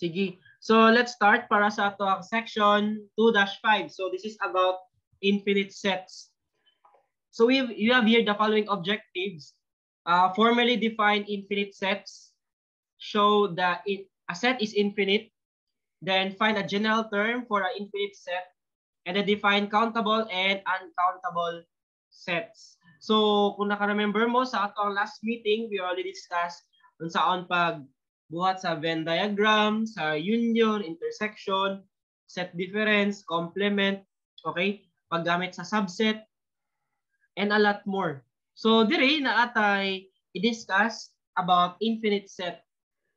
Sige. So let's start para sa ato ang section 2-5. So this is about infinite sets. So you have here the following objectives. Formally define infinite sets. Show that a set is infinite. Then find a general term for an infinite set. And then define countable and uncountable sets. So kung naka-remember mo sa ato ang last meeting, we already discussed unsaon pag buhat sa Venn diagram, sa union, intersection, set difference, complement, okay? Paggamit sa subset, and a lot more. So dire naa tay i-discuss about infinite set.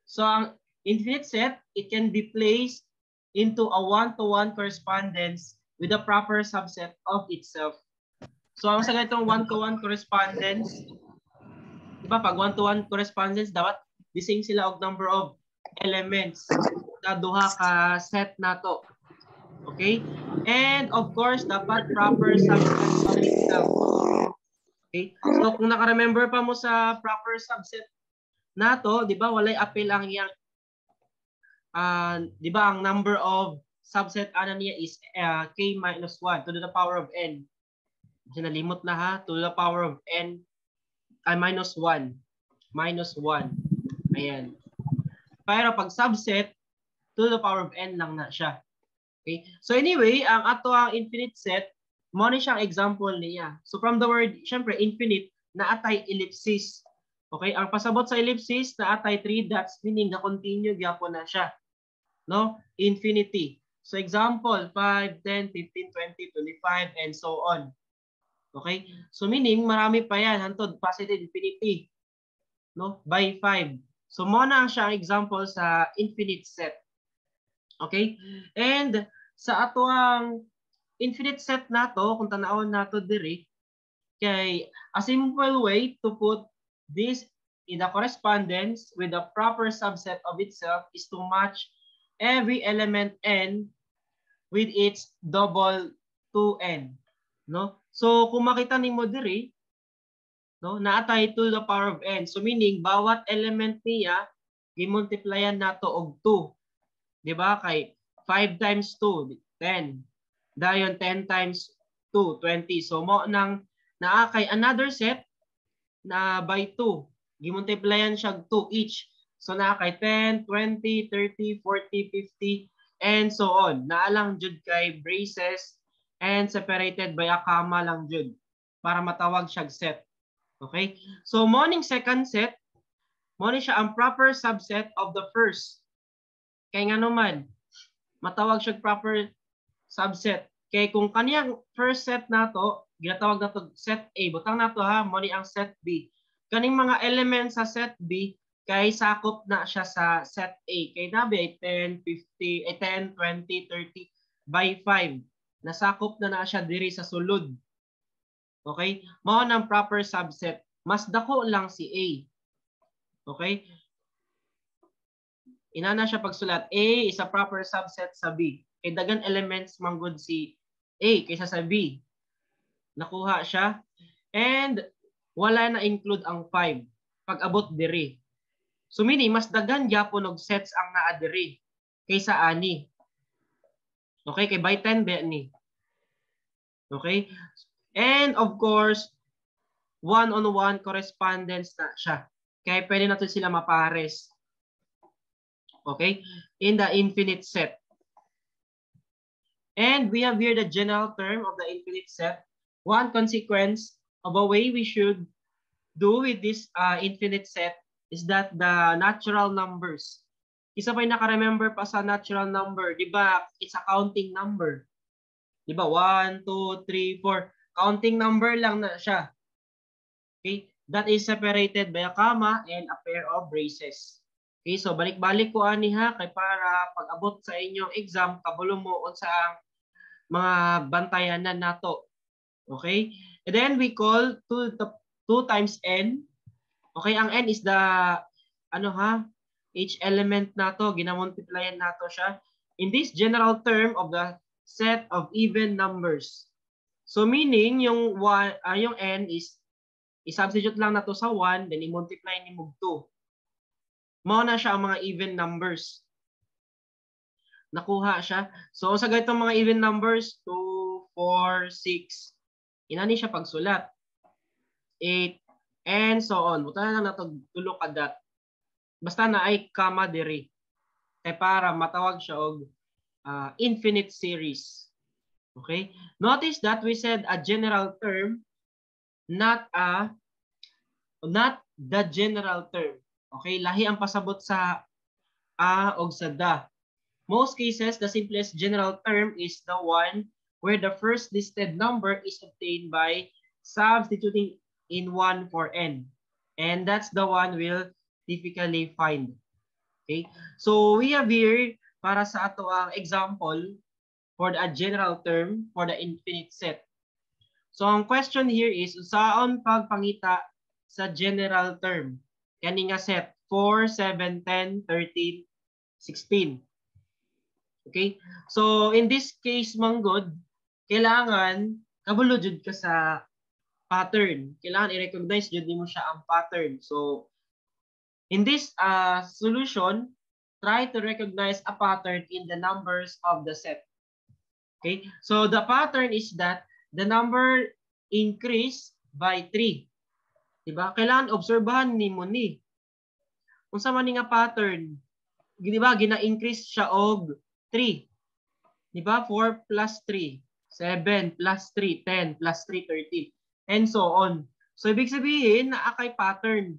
So ang infinite set, it can be placed into a one-to-one correspondence with a proper subset of itself. So ang sa ganitong one-to-one correspondence, di ba, pag one-to-one correspondence, dapat the same sila og number of elements sa duha ka set nato. Okay? And of course, dapat proper subset of itself. Okay? So kung naka-remember pa mo sa proper subset nato, di ba, walay apil ang iyang di ba, ang number of subset ana niya is k minus 1 to the power of n. Kasi nalimot na ha, to the power of n ay minus 1. Minus 1. Ayan. Pero pag subset, to the power of n lang na siya. Okay? So anyway, ang ato ang infinite set, mo ni siyang example niya. So from the word, syempre, infinite, naa tay ellipsis. Okay? Ang pasabot sa ellipsis, naa tay three dots, meaning na continue gyapon na siya. No? Infinity. So example, 5, 10, 15, 20, 25, and so on. Okay? So meaning, marami pa yan. Hantod, positive infinity. No? By 5. So mo na siya ang example sa infinite set. Okay? And sa ato ang infinite set nato, kung tanawon nato diri, kay a simple way to put this in the correspondence with the proper subset of itself is to match every element n with its double 2n, no? So kung makita nimo diri, no, naa tay to the power of n. So meaning bawat element niya gimultiplyan nato og 2. Di ba? Kay 5 times 2, 10. Dayon 10 times 2, 20. So mo nang naa kay another set na by 2. Gimultiplyan siya 2 each. So naa kay 10, 20, 30, 40, 50, and so on. Naa lang jud kay braces and separated by a comma lang jud para matawag siyag set. Okay? So mo ning second set, mo ni siya ang proper subset of the first. Kay nga naman, matawag siya proper subset. Kay kung kaniyang first set nato, ginatawag nato set A, butang nato ha, mo ni ang set B. Kaning mga elements sa set B, kay sakop na siya sa set A. Kay nabi ay 10, 50, ay 10, 20, 30 by 5. Nasakop na na siya diri sa sulod. Okay? Mao nang proper subset. Mas dako lang si A. Okay? Inana siya pagsulat. A is a proper subset sa B. Kay dagan elements manggod si A kaysa sa B. Nakuha siya. And wala na include ang 5 pag abot diri. So meaning mas daghan gyapon og sets ang naa diri kaysa ani. Okay, kay by 10 ba ni. Okay? And of course, one-on-one correspondence na siya. Kaya pwede natin sila mapares. Okay? In the infinite set. And we have here the general term of the infinite set. One consequence of a way we should do with this infinite set is that the natural numbers. Isa pa yung naka-remember pa sa natural number, di ba? It's a counting number. Di ba? 1, 2, 3, 4. Counting number lang na siya. Okay? That is separated by a comma and a pair of braces. Okay, so balik-balik ko ani ha kay para pag-abot sa inyong exam kabalo mo unsa ang mga bantayanan nato. Okay? And then we call 2 2 times n. Okay, ang n is the ano ha, each element nato, ginamultiplyan nato siya in this general term of the set of even numbers. So meaning yung one, yung n is i-substitute lang nato sa 1, then i-multiply ni mo 2. Mao na siya ang mga even numbers. Nakuha siya. So, sa ganitong mga even numbers, 2, 4, 6. Inani siya pagsulat. 8, and so on. Buta na lang nato tulo ka dot. Basta na ay comma diri. Kay para matawag siya og infinite series. Okay? Notice that we said a general term, not the general term. Okay? Lahi ang pasabot sa a og sa the. Most cases, the simplest general term is the one where the first listed number is obtained by substituting in 1 for n. And that's the one we'll typically find. Okay? So we have here, para sa ato ang example, for the general term for the infinite set. So ang question here is, unsaon pagpangita sa general term? Kani nga set, 4, 7, 10, 13, 16. Okay? So in this case, manggod, kailangan kabalo jud ka sa pattern. Kailangan i-recognize jud nimo siya ang pattern. So in this solution, try to recognize a pattern in the numbers of the set. Okay? So the pattern is that the number increase by 3. Diba? Kailangan obserbahan nimo ni. Unsa man ni nga pattern? Di ba gina-increase siya og 3. Di ba? 4 plus 3, 7 plus 3, 10 plus 3, 13. And so on. So, ibig sabihin, naa kay pattern.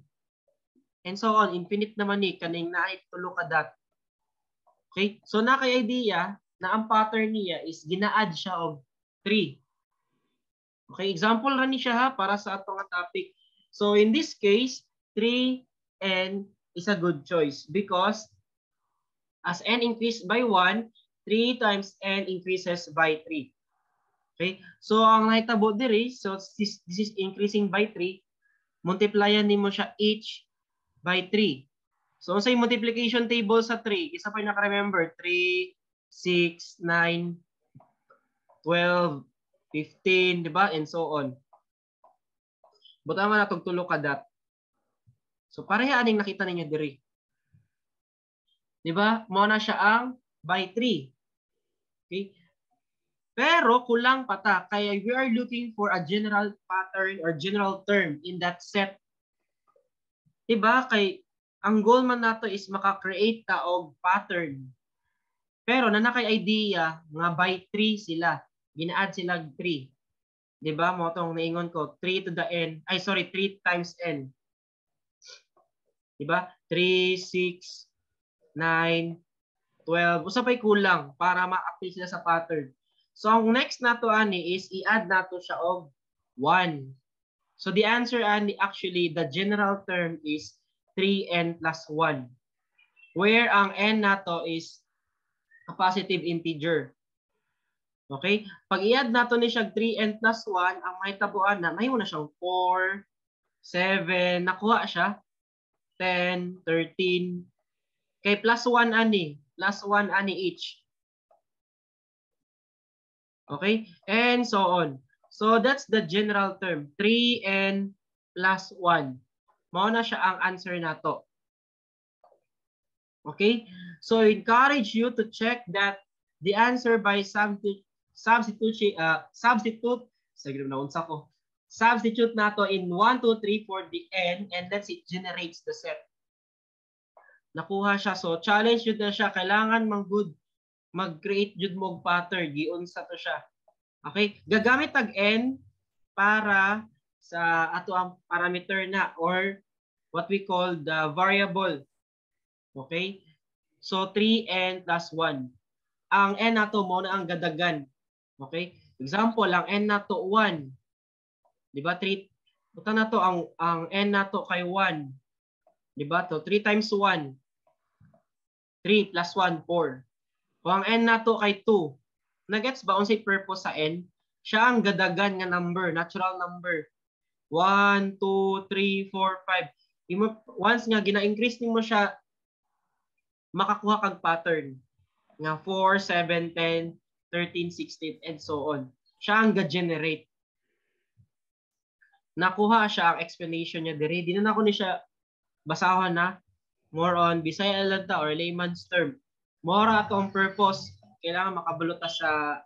And so on. Infinite naman ni, kaning naay tulo ka dot. Okay? So, naa kay idea na ang pattern niya is gina-add siya og 3. Okay? Example ra ni siya ha, para sa atong topic. So, in this case, 3n is a good choice because as n increased by 1, 3 times n increases by 3. Okay? So, ang nahitabo diri, so this is increasing by 3, multiplyan nimo siya each by 3. So, sa multiplication table sa 3, isa pa yung naka-remember, 3, 6, 9, 12, 15, di ba? And so on. Butangan na tulo ka dot. So, pareha aning nakita ninyo diri. Di ba? Mao na siya ang by 3. Okay? Pero kulang pa ta kaya we are looking for a general pattern or general term in that set. Di ba? Kay ang goal man nato is maka-create ta og pattern. Pero na kay idea nga by 3 sila. Gina-add sila 3. Di ba? Mao tong naingon ko 3 to the n. Ay, sorry, 3 times n. Di ba? 3, 6, 9, 12. Usa pa'y kulang para ma-apply sila sa pattern. So, ang next nato ani is i-add nato siya og 1. So, the answer ani, actually, the general term is 3n plus 1, where ang n nato is a positive integer. Okay? Pag i-add nato ni siya 3n plus 1, ang mahitabuan na, mahimo na siyang 4, 7, nakuha siya, 10, 13. Kay plus 1 ani, plus 1 ani each. Okay? And so on. So that's the general term, 3n plus 1. Mao na siya ang answer nato. Okay? So I encourage you to check that the answer by substitute substitute sige na unsa ko. Substitute nato in 1 2 3 for the n and let's it generates the set. Nakuha siya. So challenge yun na siya, kailangan man good mag-create jud mo og pattern, giunsa to siya. Okay? Gagamit tag n para sa ato ang parameter na or what we call the variable. Okay? So 3n plus 1. Ang n nato mo na ang gadagan. Okay? Example, ang n nato 1. Di ba? 3 buta nato ang n nato kay 1. Di ba? To 3 times 1. 3 plus 1, 4. Kung ang n nato kay 2, nagets ba unsay purpose sa n? Siya ang gadagan nga number, natural number. 1, 2, 3, 4, 5. Imo, once nga gina-increase nimo siya, makakuha kag pattern nga 4, 7, 10, 13, 16, and so on. Siya ang ga-generate. Nakuha siya ang explanation niya diri. Di na nako ni siya basahon na. More on Bisaya lang ta or layman's term. Mora ato ang purpose. Kailangan makabalo ta sa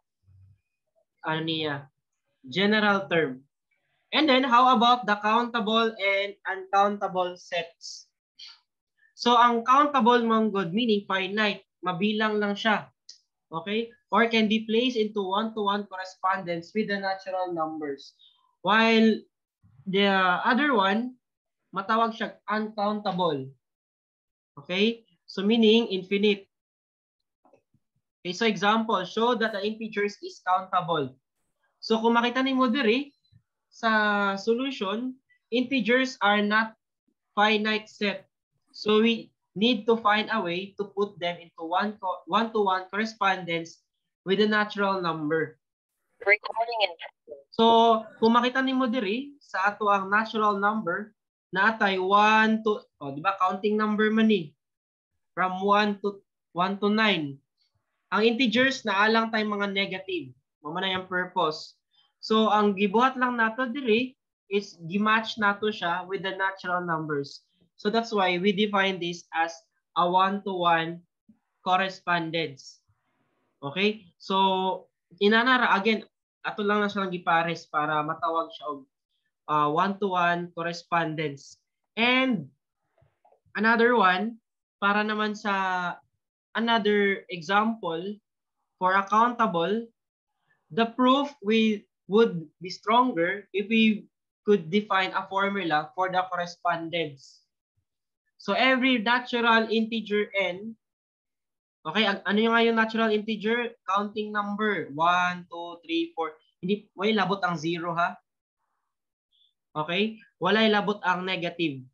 ano niya, general term. And then, how about the countable and uncountable sets? So, ang countable man gud, meaning finite, mabilang lang siya. Okay? Or can be placed into one-to-one correspondence with the natural numbers. While the other one, matawag siya uncountable. Okay? So, meaning infinite. Okay, so example, show that the integers is countable. So, kung makita nimo diri sa solution, integers are not finite set. So, we need to find a way to put them into one-to-one correspondence with the natural number. Recording in So, kung makita nimo diri sa ato ang natural number, naatay 1 to, oh, di ba, counting number man ni. From 1 to 9. Ang integers naa lang tay mga negative. Mao man na yung purpose. So, ang gibuhat lang nato diri is gimatch nato siya with the natural numbers. So that's why we define this as a one-to-one correspondence. Okay? So, inana ra, again, ato lang na siyang gipares para matawag siya og one-to-one correspondence. And another one, para naman sa another example, for uncountable, the proof we would be stronger if we could define a formula for the correspondence. So every natural integer n, okay, ano yung nga yung natural integer? Counting number, 1, 2, 3, 4. Hindi, walay labot ang 0 ha. Okay? Walay labot ang negative.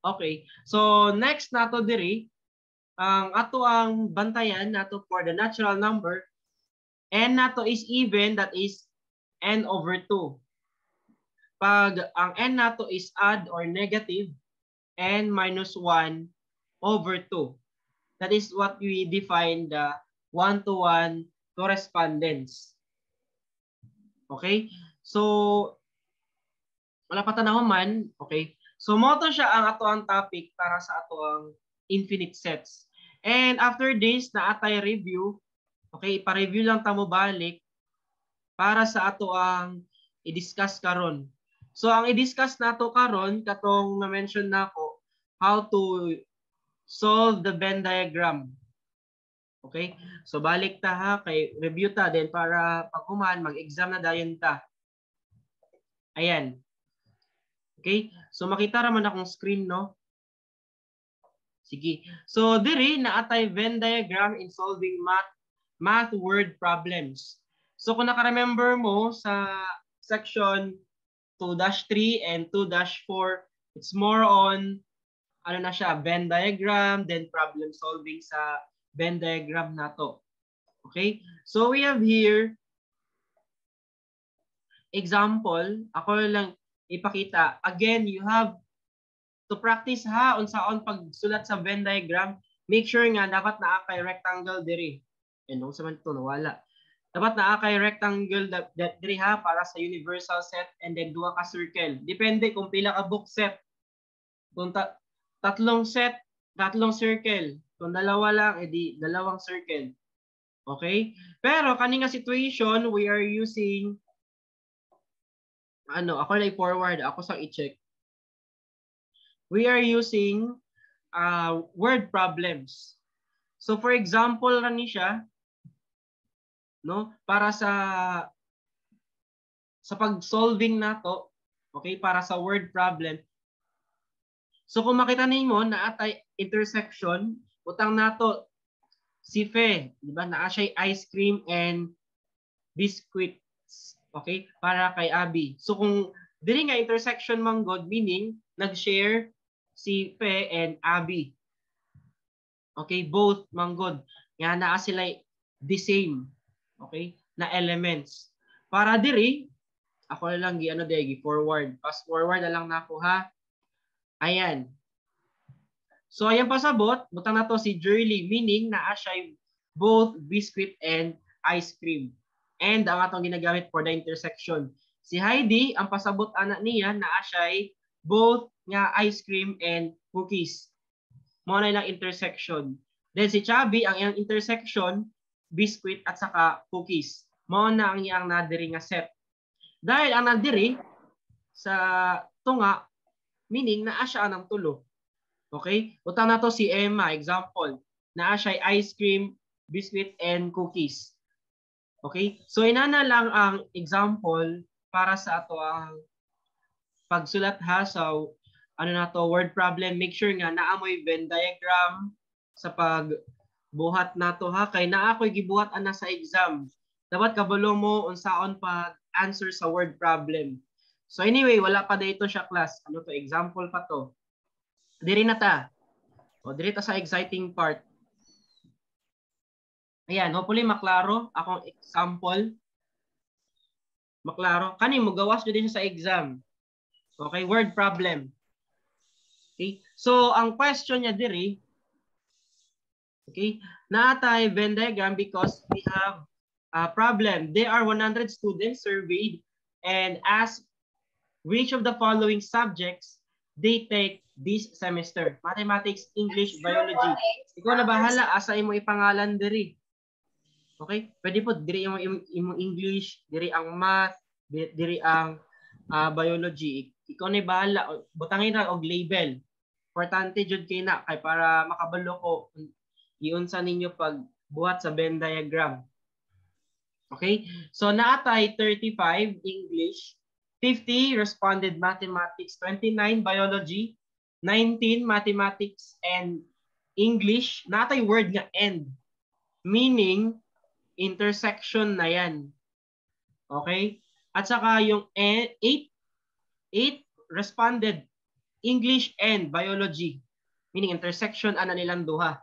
Okay. So next nato diri, ang ato ang bantayan nato for the natural number, n nato is even, that is n over 2. Pag ang n nato is odd or negative, n minus 1 over 2. That is what we define the one-to-one correspondence. Okay? So, wala pa tanaw man. Okay? So, mao to siya ang ato ang topic para sa ato ang infinite sets. And after this, naatay review. Okay, ipa-review lang ta mo balik para sa ato ang i-discuss karon. So, ang i-discuss nato karon katong na-mention nako, how to solve the Venn diagram. Okay? So, balik ta ha, kay review ta then para pag human, mag-exam na dayon ta. Ayan. Okay? So, makita ra man akong screen, no? Sige. So, diri naatay Venn diagram in solving math word problems. So, kung naka-remember mo sa section 2-3 and 2-4, it's more on ano na siya, Venn diagram, then problem solving sa Venn diagram nato. Okay? So, we have here example. Ako lang ipakita. Again, you have to practice ha unsaon pagsulat sa Venn diagram. Make sure nga dapat naa kay rectangle diri. And unsa man to, nawala. Dapat naa kay rectangle diri ha para sa universal set and then duha ka circle. Depende kung pila ka book set. Kung tatlong set, tatlong circle. Kung dalawa lang, edi dalawang circle. Okay? Pero kani nga situation, we are using ano, ako lang forward, ako sang i-check. We are using word problems. So for example ra ni siya, no, para sa pag-solving nato, okay, para sa word problem. So kung makita nimo naa tay intersection, utang nato si Fe, di ba? Naa siya ice cream and biscuits, okay? Para kay Abby. So kung diri nga intersection man god, meaning nag-share si Fe and Abby. Okay, both man god nga naa sila the same, okay, na elements. Para diri ako na lang gi ano gi forward, fast forward na lang nako ha. Ayan. So ayan pasabot, butang nato si Jerly, meaning naa siya both biscuit and ice cream. And ang atong ginagamit for the intersection. Si Heidi, ang pasabot ana niya naa siya both nga ice cream and cookies. Mao na ilang intersection. Then si Chubby, ang iyang intersection, biscuit at saka cookies. Mao na ang iyang nadiri nga set. Dahil ang nadiri sa tunga, meaning naa siya ang tulo. Okay? Utang na to si Emma, example. Naa siya ice cream, biscuit, and cookies. Okay? So inana lang ang example para sa ato ang pagsulat ha sa ano na to, word problem. Make sure nga naa mo'y Venn diagram sa pagbuhat nato ha, kay naa ko'y gibuhat ana sa exam. Dapat kabalo mo unsaon pag answer sa word problem. So anyway, wala pa dito siya, class. Ano to, example pa to. Diri na ta. O, diri ta sa exciting part. Ayan, hopefully maklaro akong example. Maklaro. Kani mo gawas jud siya sa exam. Okay, word problem. Okay? So ang question niya diri, okay, naa tay Venn diagram because we have a problem. There are 100 students surveyed and asked which of the following subjects they take this semester. Mathematics, English, Biology. Ikaw na bahala asa imo ipangalan diri. Okay? Pwede po diri imong English, diri ang Math, diri ang Biology. Ikaw na bahala, butangin ra og label. Importante jud kay na kay para makabalo ko iunsa ninyo pag buhat sa Venn diagram. Okay? So naatay 35 English, 50 responded Mathematics, 29 Biology, 19 Mathematics and English. Naatay word nga "and." Meaning, intersection na yan. Okay? At saka yung 8, 8 responded English and Biology. Meaning intersection ana nilang duha.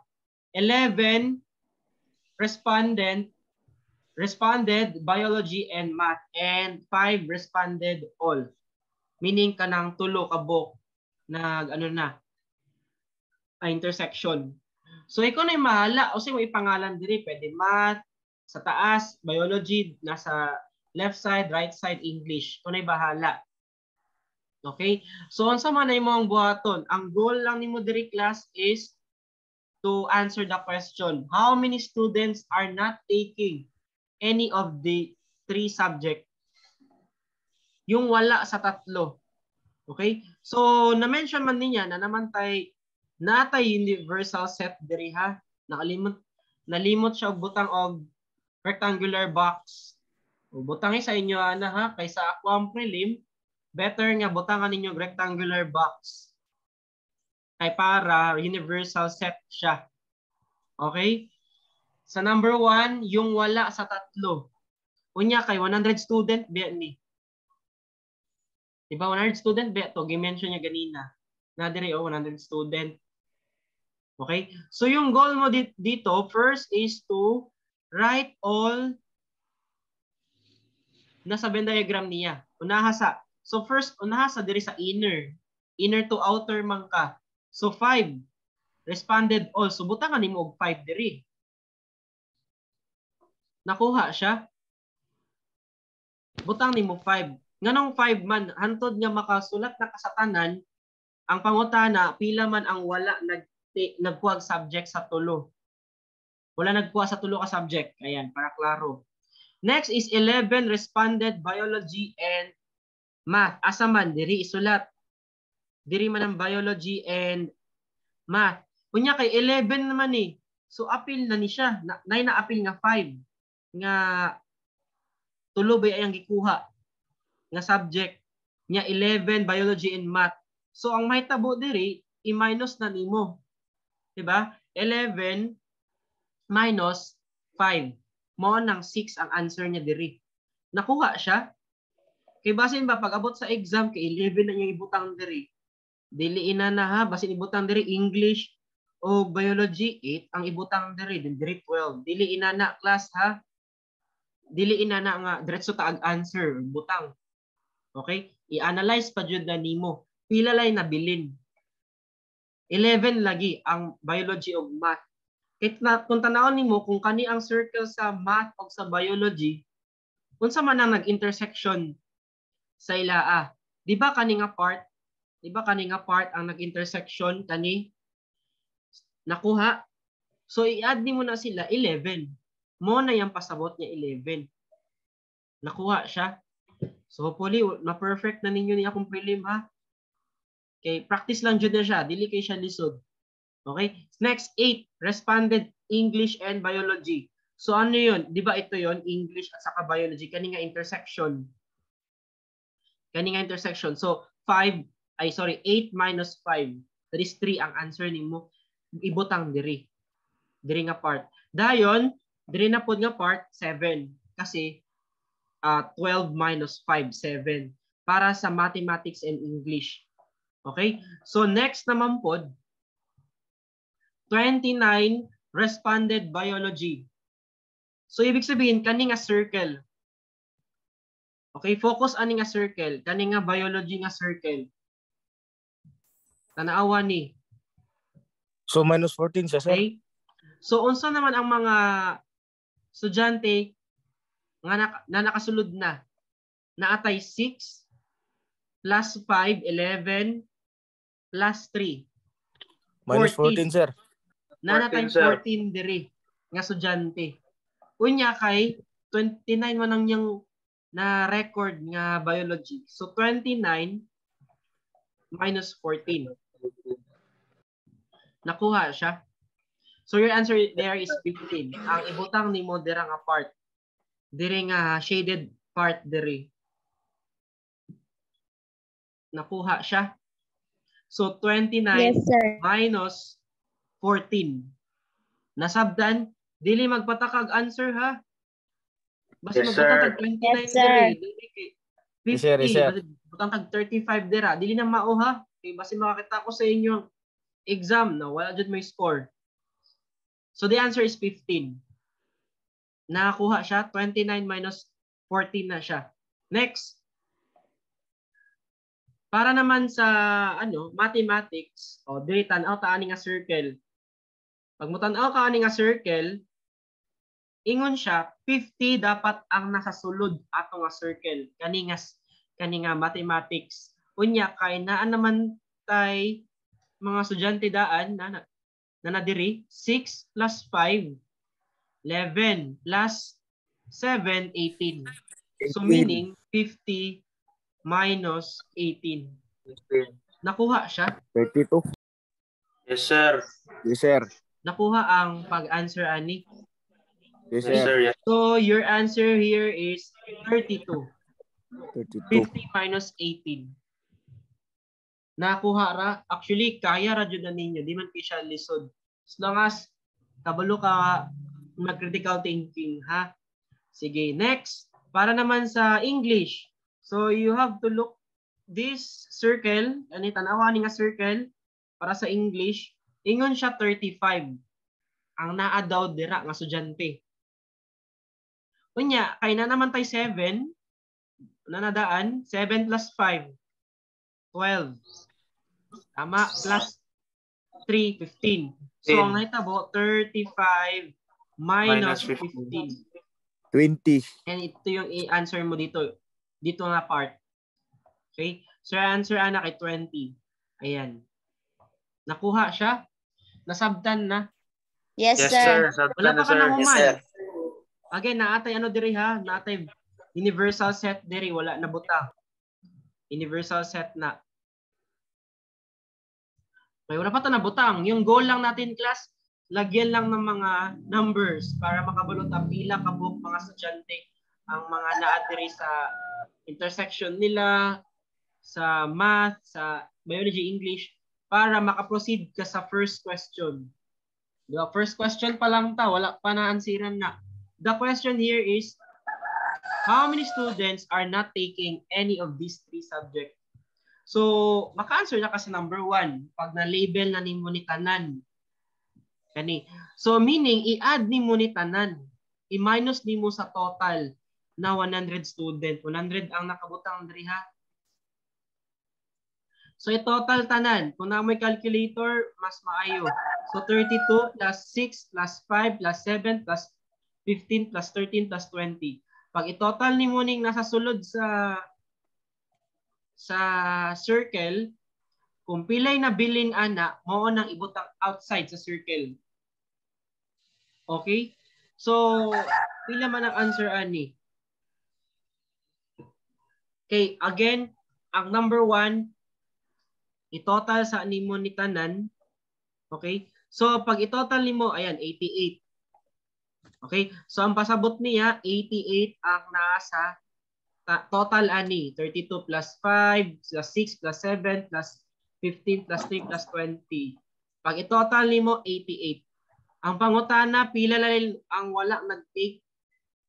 11 responded Biology and Math and 5 responded all. Meaning kanang tulo kabok nag ano na intersection. So ikaw na yung mahala o mo ipangalan diri, pwede Math sa taas, Biology nasa left side, right side English. Ikaw na yung bahala. Okay? So unsa man na imong buhaton? Ang goal lang nimo diri, class, is to answer the question, how many students are not taking any of the three subject? Yung wala sa tatlo. Okay? So, na-mention man niya na naman tay natay universal set diri ha. Nakalimot nalimot siya og butang og rectangular box. O butang sa inyo ana ha, kaysa ako ang prelim, better nga butangan ninyo og rectangular box. Kay para universal set siya. Okay? Sa number 1, yung wala sa tatlo. Unya kay 100 student biya ni. Diba 100 student biya to, gi-mention niya ganina. Na dire oh, 100 student. Okay? So yung goal mo dito first is to write all nasa Venn diagram niya. Unaha sa. So first, unaha sa diri sa inner. Inner to outer man ka. So 5 responded all. So butangan nimo og 5 diri. Nakuha siya. Butang nimo 5. Nganong 5 man? Hantod nga makasulat na kasatanan ang pangutana, pila man ang wala nagkuha subject sa tulo. Wala nagkuha sa tulo ka subject. Ayan, para klaro. Next is 11 responded Biology and Math. Asa man diri isulat? Diri man ang Biology and Math. Unya kay 11 naman eh. So apil na ni siya. Na, na apil nga 5 nga tulo ba ang gikuha nga subject nya, 11 Biology and Math. So ang mahitabo diri, i-minus na nimo. Diba? 11 minus 5. Mao nang 6 ang answer niya diri. Nakuha siya. Kay basin ba pag abot sa exam kay 11 na niya ibutang diri. Dili ina na ha, basin ibutang diri English o Biology, 8 ang ibutang diri, then diri 12. Dili ina na, class, ha. Dili ina na nga diretso ta ag answer butang. Okay? I-analyze pa jud na nimo. Pila lay nabilin? 11 lagi ang Biology ug Math. Kay kung tan-awon nimo kung kani ang circle sa Math o sa Biology, unsa man ang nag-intersection sa ilaa? Di ba kani nga part? Di ba kani nga part ang nag-intersection kani? Nakuha. So i-add nimo na sila 11. Mo na yung pasabot niya 11. Nakuha siya. So hopefully na-perfect na ninyo ni akong prelim ha. Okay, practice lang jud na siya, dili kay siya lisod. Okay? Next, 8, responded English and Biology. So ano 'yun? 'Di ba ito 'yon, English at saka Biology, kani nga intersection. Kani nga intersection. So 5 ay sorry, 8 minus 5. That is 3 ang answer nimo. Ibutang diri. Diri nga part. Dayon, diri na pod nga part 7 kasi 12 minus 5, 7 para sa Mathematics and English. Okay? So next naman pod, 29 responded Biology. So ibig sabihin kani nga circle. Okay, focus ani nga circle, kani nga Biology nga circle. Tanawa ni. So minus 14 siya, sir. Okay? So unsa naman ang mga estudyante nga na nakasulod na? Naatay 6 plus 5, 11 plus 3. Minus 14. 14, sir. Nanatay 14, sir. 14 diri nga estudyante. Unya kay 29 man ang niyang na record nga Biology. So 29 minus 14. Nakuha siya. So your answer there is 15. Ang ibutang nimo dira nga part. Diri nga shaded part diri. Nakuha siya. So 29 Yes, sir. minus 14. Nasabdan, dili magpatakag answer ha. Basta Yes, magbutang sir. tag 29 Yes, sir. diri, dili kay 50, Yes, sir. Yes, sir. basta butang tag 35 dira, dili na mao ha. Kay basta makakita ko sa inyo exam na wala jud may score. So the answer is 15. Nakakuha siya, 29 minus 14 na siya. Next. Para naman sa ano, Mathematics, o diri tan-aw ta ani nga circle. Pag mo tan-aw ka ani nga circle, ingon siya 50 dapat ang nasa sulod ato nga circle kani nga Mathematics. Unya kay naa naman tay mga estudyante daan na na, na nadiri 6 plus 5, 11 plus 7, 18. So 18. meaning 50 minus 18. Nakuha siya. 32. Yes, sir. Yes, sir. Nakuha ang pag-answer ani. Yes, Yes, sir. sir. Yes. So your answer here is 32. 32. 50 minus 18. Nakuha ra. Actually, kaya ra jud na ninyo. Di man kay siya lisod. As long as kabalo ka mag-critical thinking, ha? Sige, next. Para naman sa English. So, you have to look this circle. Ano, tanawa ni nga circle para sa English. Ingon siya 35. Ang naa daw dira nga estudyante. Unya, kay na naman tay 7, nanadaan, 7 plus 5, 12. Tama, plus 3, 15. So, ang nahitabo, 35 minus Minus 15. 15. 20. And ito yung i-answer mo dito. Dito nga part. Okay? So, your answer, anak, ay 20. Ayan. Nakuha siya. Nasabtan na. Yes, Yes, sir. sir. Wala Sabtan na, pa ka sir. na human. Yes, sir. Again, naatay ano diri ha? Naatay universal set diri. Wala na butang. Universal set na. May wala pa ta na butang. Yung goal lang natin, class, lagyan lang ng mga numbers para makabalot ang pila kabuok mga estudyante ang mga naa diri sa intersection nila, sa Math, sa Biology, English, para makaproceed ka sa first question. Di ba? First question pa lang ta, wala pa na ansiran na. The question here is, how many students are not taking any of these three subjects? So, maka-answer na ka sa number 1 pag na-label na nimo ni tanan. Kani. So, meaning, i-add nimo ni tanan. I-minus nimo sa total na 100 student. 100 ang nakabutang diri ha. So, i-total tanan. Kung na may calculator, mas maayo. So, 32 plus 6 plus 5 plus 7 plus 15 plus 13 plus 20. Pag i-total nimo ning nasa sulod sa circle, Kung pilay na bilin ana, mao nang ibutang outside sa circle. Okay? So, pila man ang answer ani? Okay, again, ang number 1, i-total sa nimo ni tanan. Okay? So, pag i-total nimo, ayan, 88. Okay? So, ang pasabot niya, 88 ang nasa total ani. 32 plus 5, plus 6, plus 7, plus 15, plus 3, plus 20. Pag i-total nimo, 88. Ang pangutana, pila lang ang wala nag-take?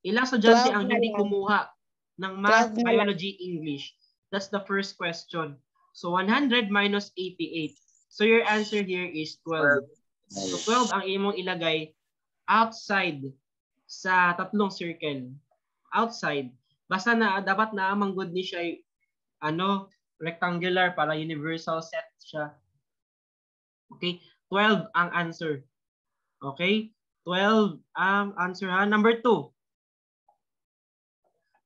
Ilang estudyante ang hindi kumuha ng Math, Biology, English? That's the first question. So 100 minus 88. So your answer here is 12. So 12 ang imong ilagay outside sa tatlong circle. Outside. Basta na dapat na amang good ni siya ano, rectangular para universal set siya. Okay? 12 ang answer. Okay? 12 ang answer ha. Number 2.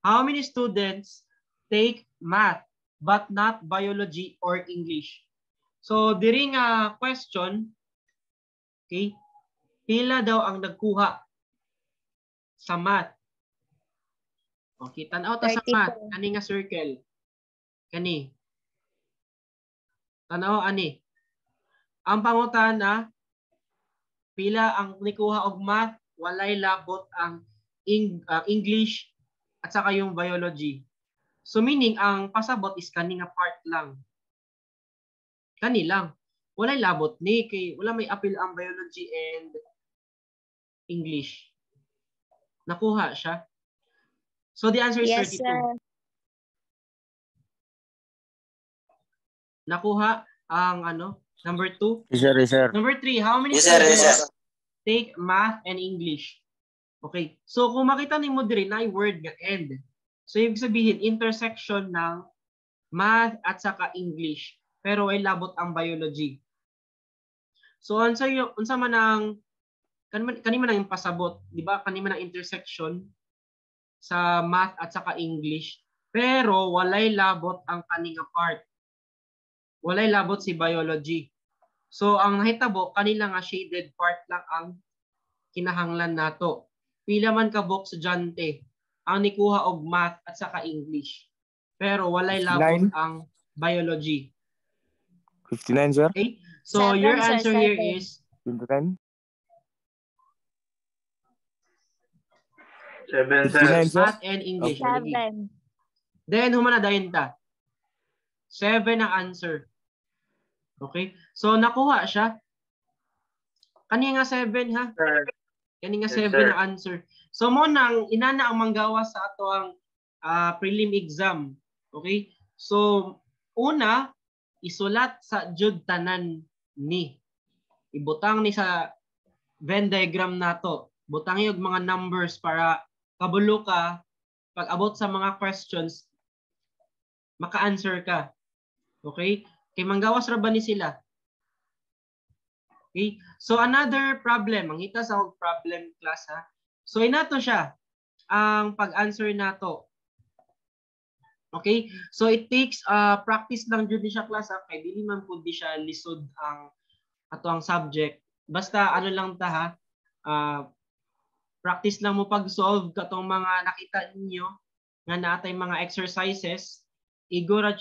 How many students take math but not biology or English? So, diri nga question, okay, pila daw ang nagkuha sa math? Okay, tan-aw ta sa math. Ani nga circle? Kani. Tan-aw ani. Ang pangutana, pila ang nikuha og math, walay labot ang English at saka yung biology. So meaning, ang pasabot is kani nga part lang. Kani lang. Walay labot ni, kay wala may appeal ang biology and English. Nakuha siya. So the answer is yes, 32. Sir. Nakuha ang ano? Number 2. Yes, sir. Yes, sir. Number 3, how many yes, sir, students yes, sir. take math and English? Okay. So kung makita nimo diri na word nga and. So ibig sabihin intersection ng math at saka English, pero ay labot ang biology. So unsa unsa man ang kani man ang pasabot, di ba? Kani man ang intersection sa math at saka English, pero walay labot ang kani nga part. Walay labot si biology. So ang nahitabo kanila nga shaded part lang ang kinahanglan nato. Pila man ka buok estudyante ang nikuha og math at saka English, pero walay labot ang biology. 59, sir. Okay? So 7, your sir, answer 7. Here is 29. 7, sir. 59, sir. Math and English. 7. Then humana dayon ta. 7 ang answer. Okay? So nakuha siya. Kani nga 7 ha? Sir. Kani nga Yes, 7 sir. ang answer. So mo nang inana ang manggawa sa ato ang prelim exam. Okay? So una, isulat sa jud tanan ni. Ibutang ni sa Venn diagram nato. Butang yung mga numbers para kabulo ka pag abot sa mga questions maka-answer ka. Okay? Kay manggawas ra ba ni sila? Okay? So another problem, mangita sa og problem class ha. So inato siya ang pag-answer nato. Okay? So it takes practice lang jud ni siya class ha, kay dili man pud di siya lisod ang ato ang subject. Basta ano lang ta ha, practice lang mo pag-solve katong mga nakita ninyo nga naatay mga exercises, igora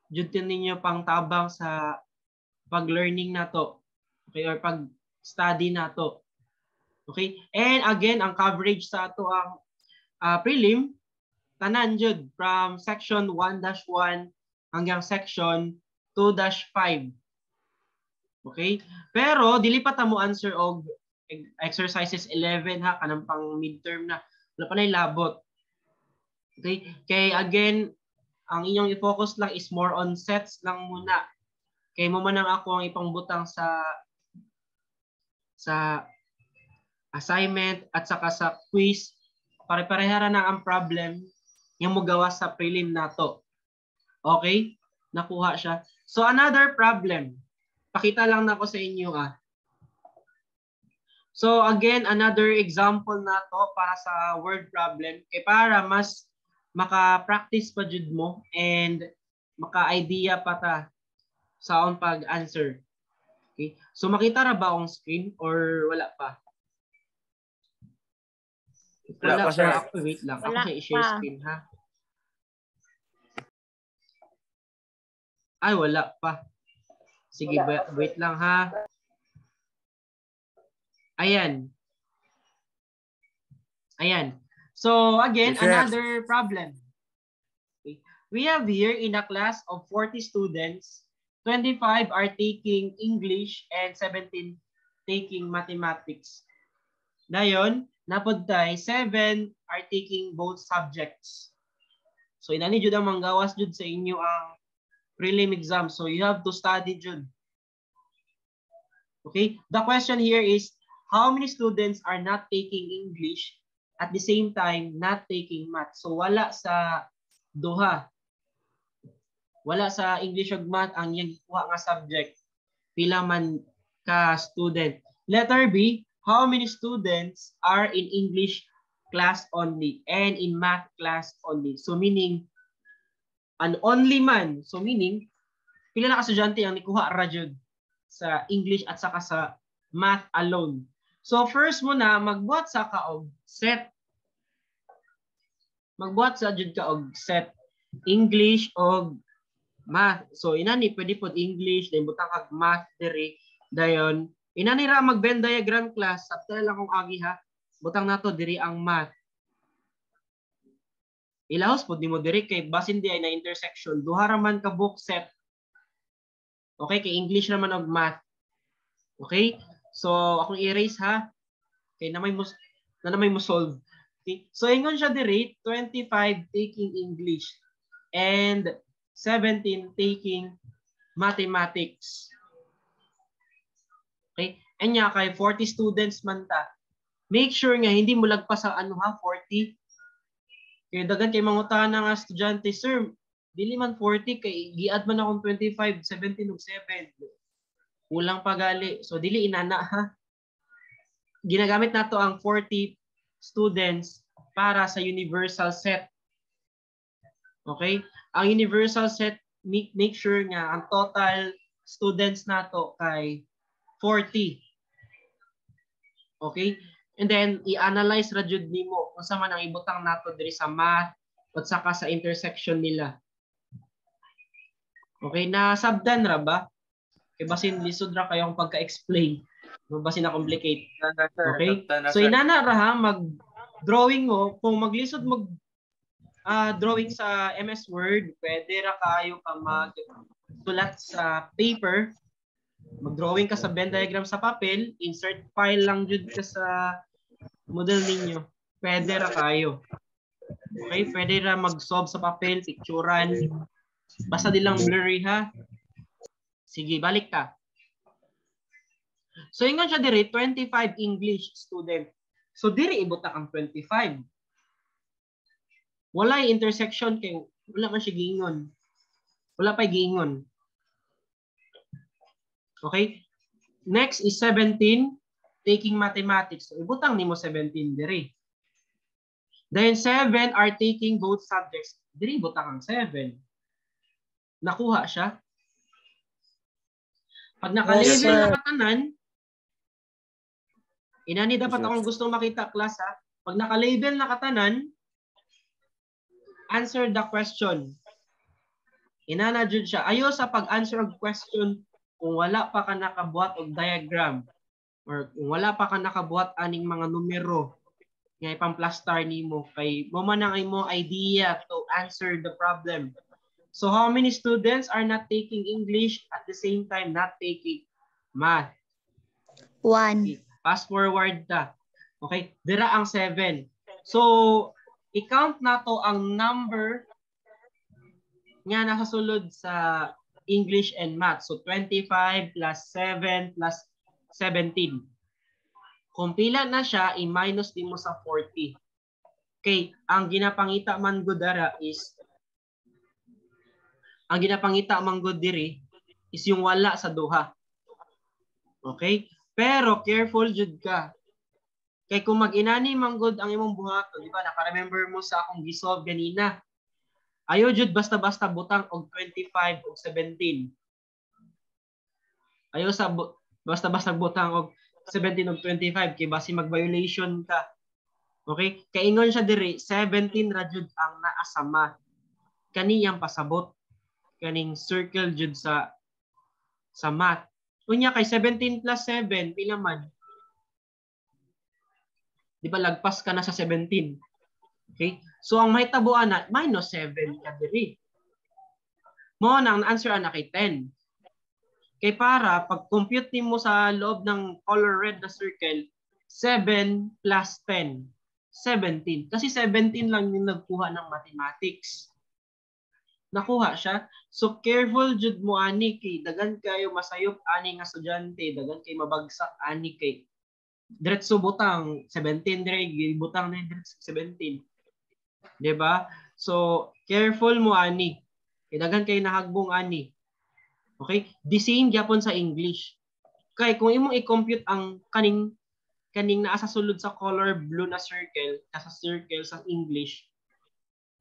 jud ninyo pang tabang sa pag-learning nato. Okay, or pag-study nato. Okay? And again, ang coverage sa ato ang prelim tanan jud from section 1-1 hanggang section 2-5. Okay? Pero dili pa ta mo answer og exercises 11 ha, kanang pang midterm na. Wala pa na labot. Okay? Kay again, ang inyong i-focus lang is more on sets lang muna. Kay mo man ang ako ang ipangbutang sa assignment at saka sa quiz. Pare-pareha na ang problem yung mogawa sa prelim nato. Okay? Nakuha siya. So another problem. Pakita lang nako sa inyo ah. So again, another example nato para sa word problem kay para mas maka-practice pa jud mo and maka-idea pa ta. Sa akong pag-answer. Okay? So makita ra ba akong screen or wala pa? Wala Wala pa, sir. pa. Ako, wait lang. Ako Wala siya i-share pa. screen, ha? Ay, wala pa. Sige, wait lang, ha? Ayan. Ayan. So, again, Yes, sir. another problem. Okay. We have here in a class of 40 students, 25 are taking English and 17 taking mathematics. Dayon, napod tay 7 are taking both subjects. So inani jud ang manggawas jud sa inyo ang prelim exam. So you have to study jud. Okay? The question here is, how many students are not taking English at the same time not taking math? So wala sa duha. Wala sa English ug math ang iyang gikuha nga subject. Pila man ka student. Letter B, how many students are in English class only and in math class only? So meaning, an only man. So meaning, pila na ka estudyante ang nikuha ra jud sa English at saka sa math alone. So first muna, magbuhat sa ka og set. Magbuhat sa jud ka og set English og math. So inani pwede pod English, then butang kag math diri. Dayon inani ra mag Venn diagram, class. Sabta lang kung agi ha. Butang nato diri ang math. Ilahos pod nimo diri kay basin di ay na intersection. Duha ra man ka book set. Okay, kay English naman og math. Okay? So akong erase ha. Kay na may mo na may mo solve. Okay? So ingon siya diri 25 taking English and 17 taking mathematics. Okay? Anya kay 40 students man ta. Make sure nga hindi mo lagpas sa ano ha, 40. Kay daghan kay mangutana nga estudyante, sir, dili man 40 kay gi-add man akong 25, 17 ug 7. Kulang pa gali. So dili inana ha. Ginagamit nato ang 40 students para sa universal set. Okay? Ang universal set, make sure nga ang total students nato kay 40. Okay? And then i-analyze ra jud nimo unsa man ang ibutang nato diri sa math at saka sa intersection nila. Okay, nasabdan ra ba? Kay basin lisod ra kayong pagka-explain. No, basin na complicate. Okay? So inana ra ha, mag-drawing mo, kung maglisod mag drawing sa MS Word, pwede ra kayo ka magsulat sa paper, mag-drawing ka sa Venn diagram sa papel, insert file lang jud ka sa model ninyo. Pwede ra kayo. Okay, pwede ra mag-solve sa papel, picturean. Basta di lang blurry ha. Sige, balik ka. So ingon siya diri 25 English student. So diri ibutang ang 25. Walay intersection kay wala man siya giingon. Wala pa'y giingon. Okay? Next is 17 taking mathematics. So ibutang nimo 17 diri. Then 7 are taking both subjects. Diri ibutang ang 7. Nakuha siya. Pag naka-label Yes, sir. na katanan, inani dapat Yes, sir. akong gustong makita, class ha. Pag naka-label na katanan, answer the question. Inana jud siya. Ayo sa pag-answer og question kung wala pa ka nakabuhat og diagram or kung wala pa ka nakabuhat aning mga numero nga ipamplastar nimo kay mo man ang imo idea to answer the problem. So how many students are not taking English at the same time not taking math? 1. Fast forward ta. Okay, dira ang 7. So i-count nato ang number nga nasa sulod sa English and math. So 25 plus 7 plus 17. Kung pila na siya, i-minus din mo sa 40. Okay, ang ginapangita man gud dara is ang ginapangita man gud diri is yung wala sa duha. Okay? Pero careful jud ka. Kay kung mag-inani man gud ang imong buhaton, di ba? Naka-remember mo sa akong gisolve ganina. Ayo jud basta-basta butang og 25 og 17. Ayaw sa basta-basta butang og 17 og 25 kay basi mag-violation ka. Okay? Kaingon siya diri 17 ra jud ang naa sa math. Kaniyang pasabot kaning circle jud sa math. Unya kay 17 plus 7 pila man? Di ba lagpas ka na sa 17? Okay? So ang mahitabo ana minus 7 ka diri. Mo na ang answer ana kay 10. Kay para pag-compute nimo sa loob ng color red na circle, 7 plus 10, 17. Kasi 17 lang yung nagkuha ng mathematics. Nakuha siya. So careful jud mo ani kay dagan kayo masayop ani nga estudyante, dagan kay mabagsak ani kay diretso butang 17 dire, butang na diretso 17. 'Di ba? So careful mo ani. Kay dagan kay nahagbong ani. Okay? The same gyapon sa English. Kay kung imong i-compute ang kaning naa sa sulod sa color blue na circle, sa circle sa English,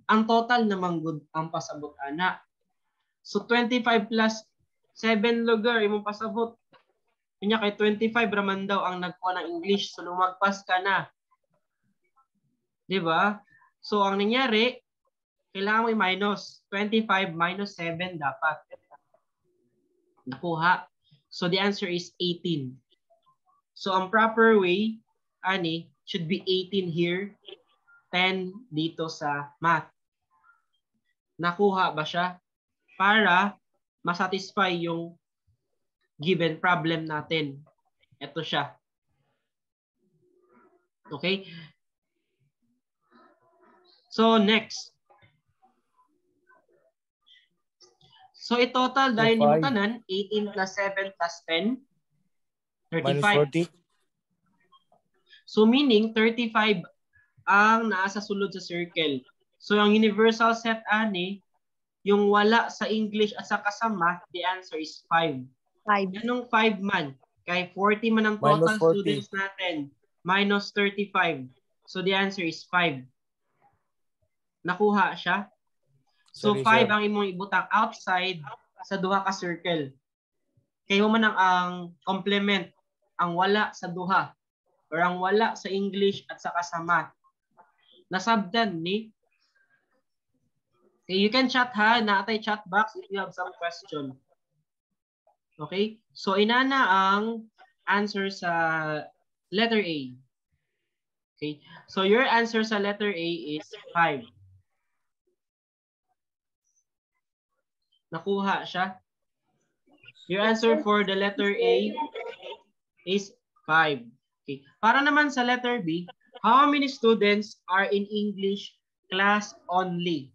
ang total naman good ang pasabot ana. So 25 plus 7 lugar imong pasabot. Unya kay 25 raman daw ang nagkuha ng English, so lumagpas ka na. 'Di ba? So ang nangyari, kailangan mo i-minus 25 minus 7 dapat. Nakuha. So the answer is 18. So ang proper way ani should be 18 here, 10 dito sa math. Nakuha ba siya? Para masatisfy yung given problem natin. Ito siya. Okay? So next. So i-total dahil nimo tanan 18 plus 7 plus 10, 35. Minus 40. So meaning 35 ang naa sa sulod sa circle. So ang universal set ani, yung wala sa English at sa math, the answer is 5. 5. Anong 5 man? Kay 40 man ang total students natin. Minus 35. So the answer is 5. Nakuha siya? So 5 ang imong ibutang outside sa duha ka circle. Kayo man ang complement, ang wala sa duha or ang wala sa English at saka sa math. Nasabdan ni. Okay, you can chat ha, naatay chat box if you have some question. Okay? So inana ang answer sa letter A. Okay? So your answer sa letter A is 5. Nakuha siya. Your answer for the letter A is 5. Okay. Para naman sa letter B, how many students are in English class only?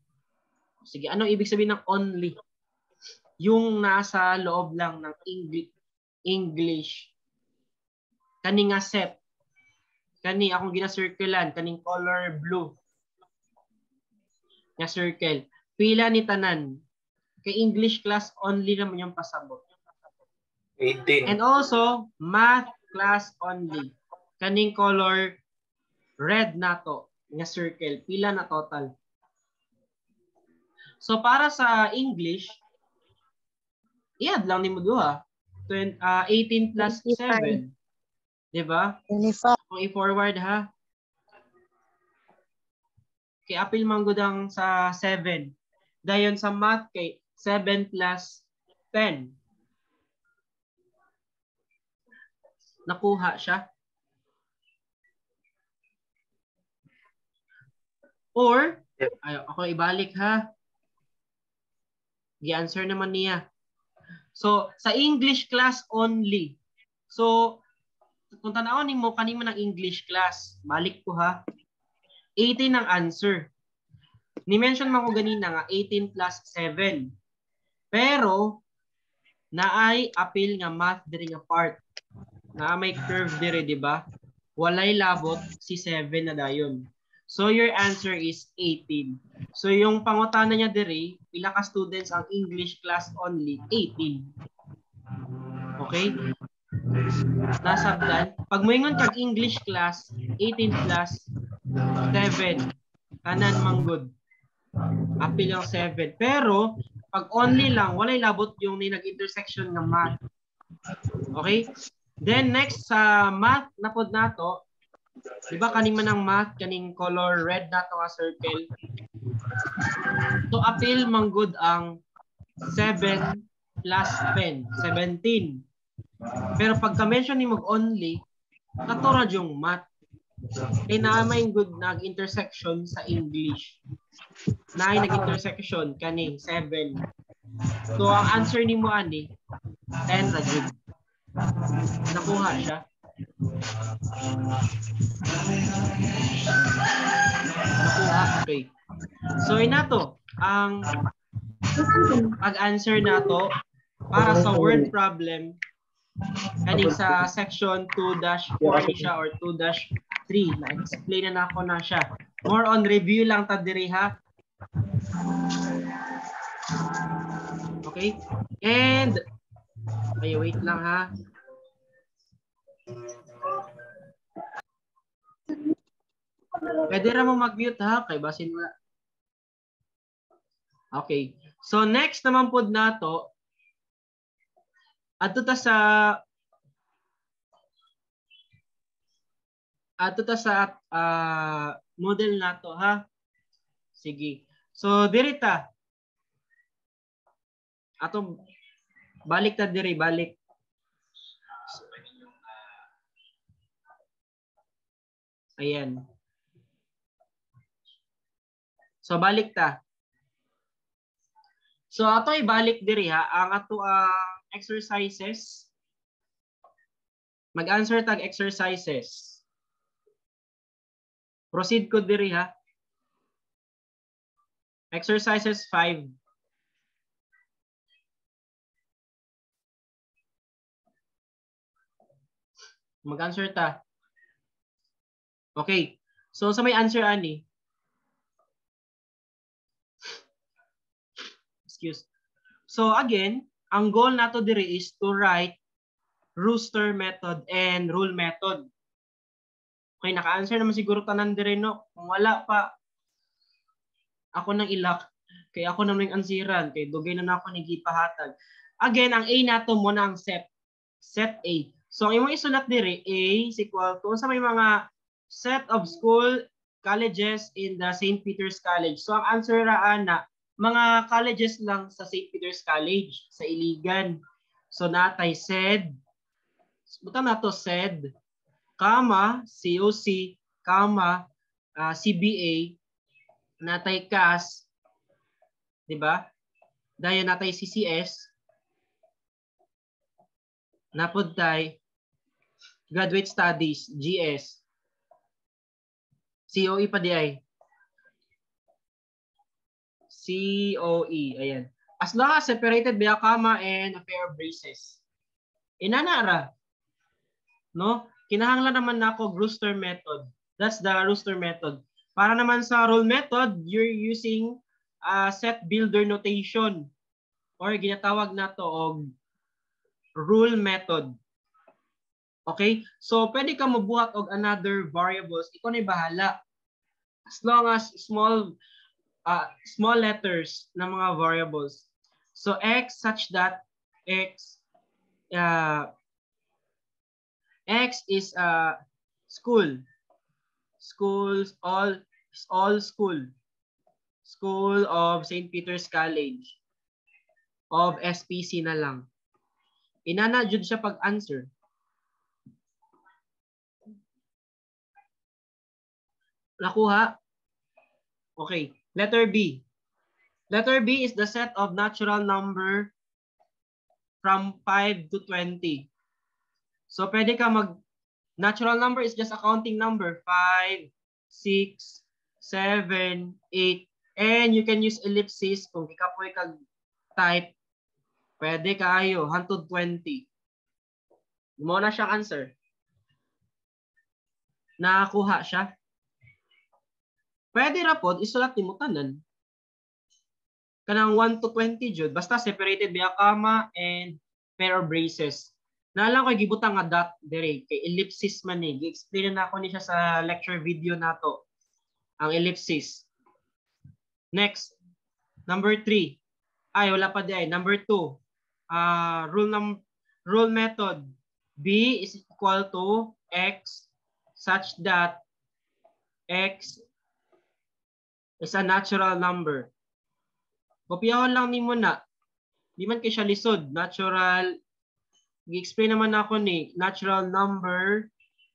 Sige, ano ibig sabihin ng only? Yung nasa loob lang ng English. Kani nga set. Kani akong gina-circlean, kaning color blue. Nga circle. Pila ni tanan. Kay English class only naman yung pasabot. 18. And also, math class only. Kaning color red na to, nga circle. Pila na total. So, para sa English, i-add lang ni mo duha. 18 plus 7. Diba? 25. Kung i-forward ha. Kay apil manggudang sa 7. Dayon sa math kay 7 plus 10. Nakuha siya. Or, ay, ako ibalik ha. Gi-answer naman niya. So, sa English class only. So, kung tanawon nimo kanimo ng English class, balik ko ha. 18 ang answer. Ni-mention man ko ganina nga 18 plus 7. Pero, naay apil nga math diri nga part. Na may curve diri, di ba? Walay labot si 7 na dayon. So your answer is 18. So yung pangutana niya diri, pila ka students ang English class only? 18. Okay? Nasabtan. Pag moingon kag English class, 18 plus 7. Tanan manggod. Apil ang 7. Pero pag only lang, walay labot yung ni nag-intersection ng math. Okay? Then next sa math na pod nato, di ba kaning man ang math kaning color red nato nga circle. So apil manggod ang 7 plus 10, 17. Pero pagka mention ni mag only, kato ra yung math. Kay naa may good nag-intersection sa English. Naay nag-intersection kaning 7. So ang answer nimo ani 10 ra jud. Nakuha siya. Nakuha, okay. So inato ang pag-answer nato para sa word problem kaning sa section 2-4 siya or 2-3. Na-explain na nako na siya. More on review lang ta diri ha. Okay? And ay, wait lang ha. Pwede ra mo mag-mute ha kay basin wala. Okay. So next naman pod nato adto ta sa model nato ha. Sige. So diri ta. Ato balik ta diri, balik. Ayan. So balik ta. So ato ibalik diri ha ang ato exercises. Mag-answer tag exercises. Proceed ko diri ha. Exercises 5. Mag-answer ta. Okay. So sa may answer ani. Excuse. So again, ang goal nato diri is to write rooster method and rule method. Okay, naka-answer naman siguro tanan diri no. Kung wala pa, ako nang ilak. Kay ako naman yung ansiran. Kay dugay na ako ni gipahatag. Again, ang A nato mo na ang set. Set A. So ang imong isulat diri, A is equal to sa may mga set of school colleges in the St. Peter's College. So ang answer ra ana, mga colleges lang sa St. Peter's College, sa Iligan. So natay said, butang nato said, comma, COC, comma, CBA, natay CAS, di ba? Dayon natay CCS, napod tay Graduate Studies, GS, COE pa di ay. COE, ayan. As long as separated by a comma and a pair of braces. Inana ra. No? Kinahanglan naman nako rooster method. That's the rooster method. Para naman sa rule method, you're using set builder notation or ginatawag nato og rule method. Okay? So pwede ka mabuhat og another variables. Ikaw na bahala. As long as small small letters na mga variables. So x such that x x is school. Schools all school. School of St. Peter's College of SPC na lang. Inana jud siya pag-answer. Nakuha? Okay. Letter B. Letter B is the set of natural number from 5 to 20. So pwede ka mag natural number is just a counting number. 5, 6, 7, 8. And you can use ellipsis kung ikapoy kag type. Pwede kayo hantod 20. Mo na siyang answer. Nakakuha siya. Pwede ra pod isulat nimo tanan. Kanang 1 to 20 jud basta separated by a comma and pair of braces. Naalang ko gibutang nga dot dire kay ellipsis man ni. Gi-explain na ako ni siya sa lecture video nato. Ang ellipsis. Next, number 3. Ay wala pa di ay. Number 2. Rule Rule method. B is equal to X such that X is a natural number. Kopyahon lang nimo na. Di man kay siya lisod. Natural. I-explain naman ako ni natural number,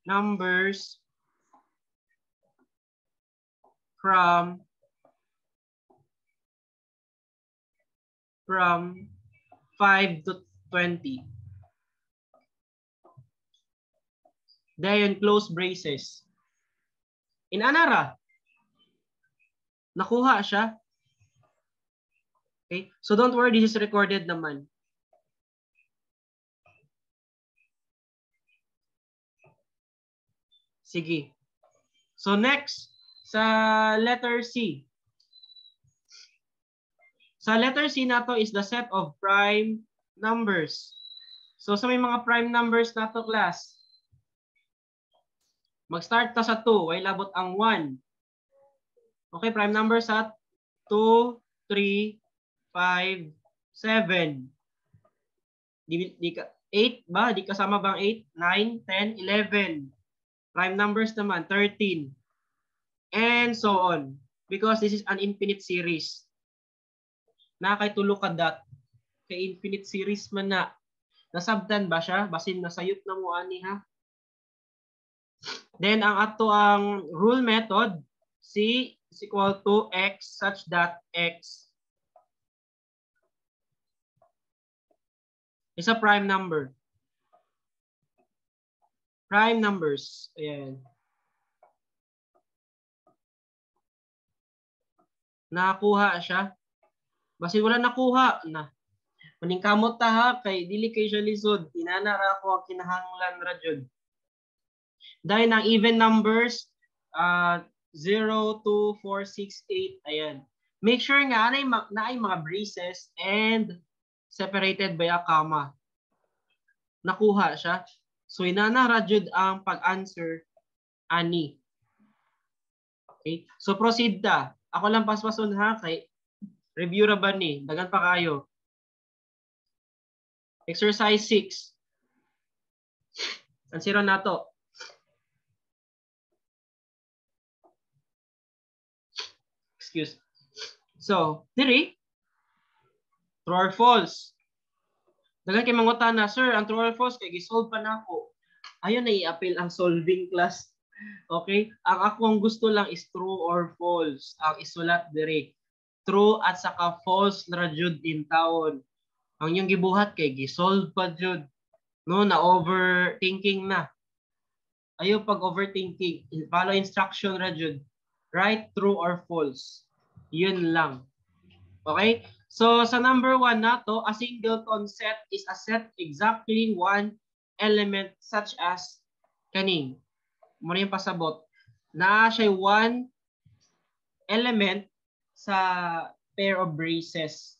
numbers from 5 to 20. Then close braces. Inanara. Nakuha siya. Okay? So don't worry, this is recorded naman. Sige. So next, sa letter C. Sa letter C nato is the set of prime numbers. So sa may mga prime numbers nato, class, mag-start ta sa 2, way labot ang 1. Okay, prime numbers sa 2, 3, 5, 7. 8 ba? Di kasama bang 8? 9, 10, 11. Prime numbers naman, 13. And so on. Because this is an infinite series. Nakay tulo ka dot. Kay infinite series man na. Nasabtan ba siya? Basin nasayop na mo ani ha. Then ang ato ang rule method, C is equal to X such that X is a prime number. Prime numbers. Ayan. Nakuha siya. Basin wala nakuha na. Maningkamot ta ha kay dili kay siya lisod. Inana ra ako ang kinahanglan ra jud. Dahil ang even numbers 0, 2, 4, 6, 8. Ayan. Make sure nga naay mga braces and separated by a comma. Nakuha siya. So inana ra jud ang pag-answer ani. Okay? So proceed ta. Ako lang paspason ha kay review ra ba ni? Dagan pa kayo. Exercise 6. Answer nato. Excuse. So, diri, true or false? Dagan kay mangutana, sir, ang true or false kay gi-solve pa nako. Ayon na i-appeal ang solving class. Okay? Ang akong gusto lang is true or false. Ang isulat diri. True at saka false ra jud in taon. Ang iyong gibuhat kay gi-solve pa jud. No, na overthinking na. Ayo pag overthinking, follow instruction ra jud. Write true or false. Yun lang. Okay? So sa number 1 nato, a singleton set is a set exactly one element such as kaning. Muna yung pasabot. Na siya one element sa pair of braces.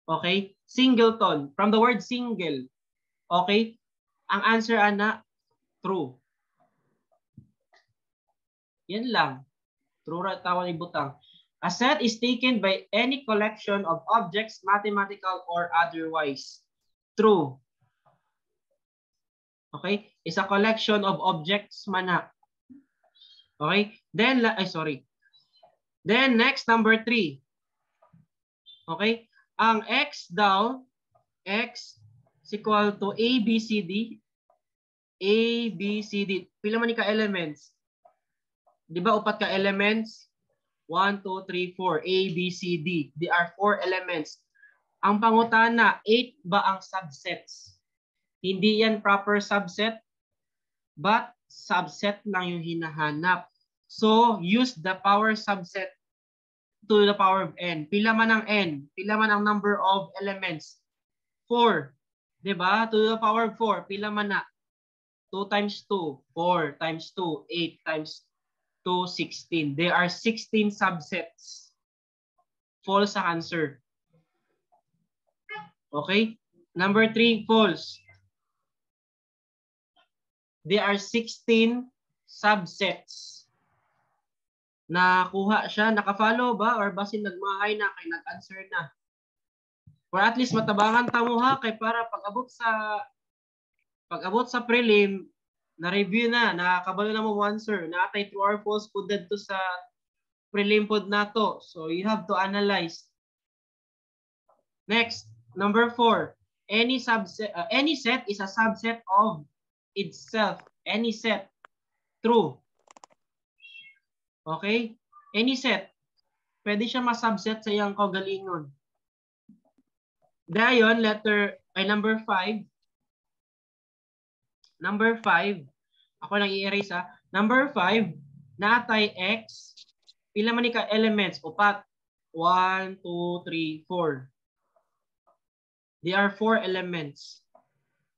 Okay? Singleton. From the word single. Okay? Ang answer ana, true. Yan lang. True ra tawag ibutang. A set is taken by any collection of objects, mathematical or otherwise. True. Okay? Is a collection of objects mana. Okay? Then, ay sorry. Then next, number 3. Okay? Ang X daw, X is equal to A, B, C, D. A, B, C, D. Pila man ni ka elements? Di ba upat ka elements? 1, 2, 3, 4. A, B, C, D. There are 4 elements. Ang pangutana, 8 ba ang subsets? Hindi yan proper subset, but subset lang yung hinahanap. So, use the power subset to the power of n. Pila man ang n? Pila man ang number of elements? 4. Diba? To the power of 4. Pila man na? 2 times 2, 4 times 2, 8 times 2, 16. There are 16 subsets. False ang answer. Okay? Number 3, false. There are 16 subsets. Nakuha siya? Naka-follow ba? Or basin nagmahay na kay nag-answer na? Or at least matabangan ta mo ha kay para pag-abot sa prelim na review na, nakakabalo na mo answer, naatay true or false pud didto sa prelim pod nato. So you have to analyze. Next, number 4. Any subset any set is a subset of itself. Any set. True. Okay? Any set. Pwede siya ma-subset sa iyang kaugalingon. Dayon, letter ay number 5. Number 5, ako lang i-erase ha. Number 5, natay x. Pila man ni ka elements? Upat. 1, 2, 3, 4. There are 4 elements.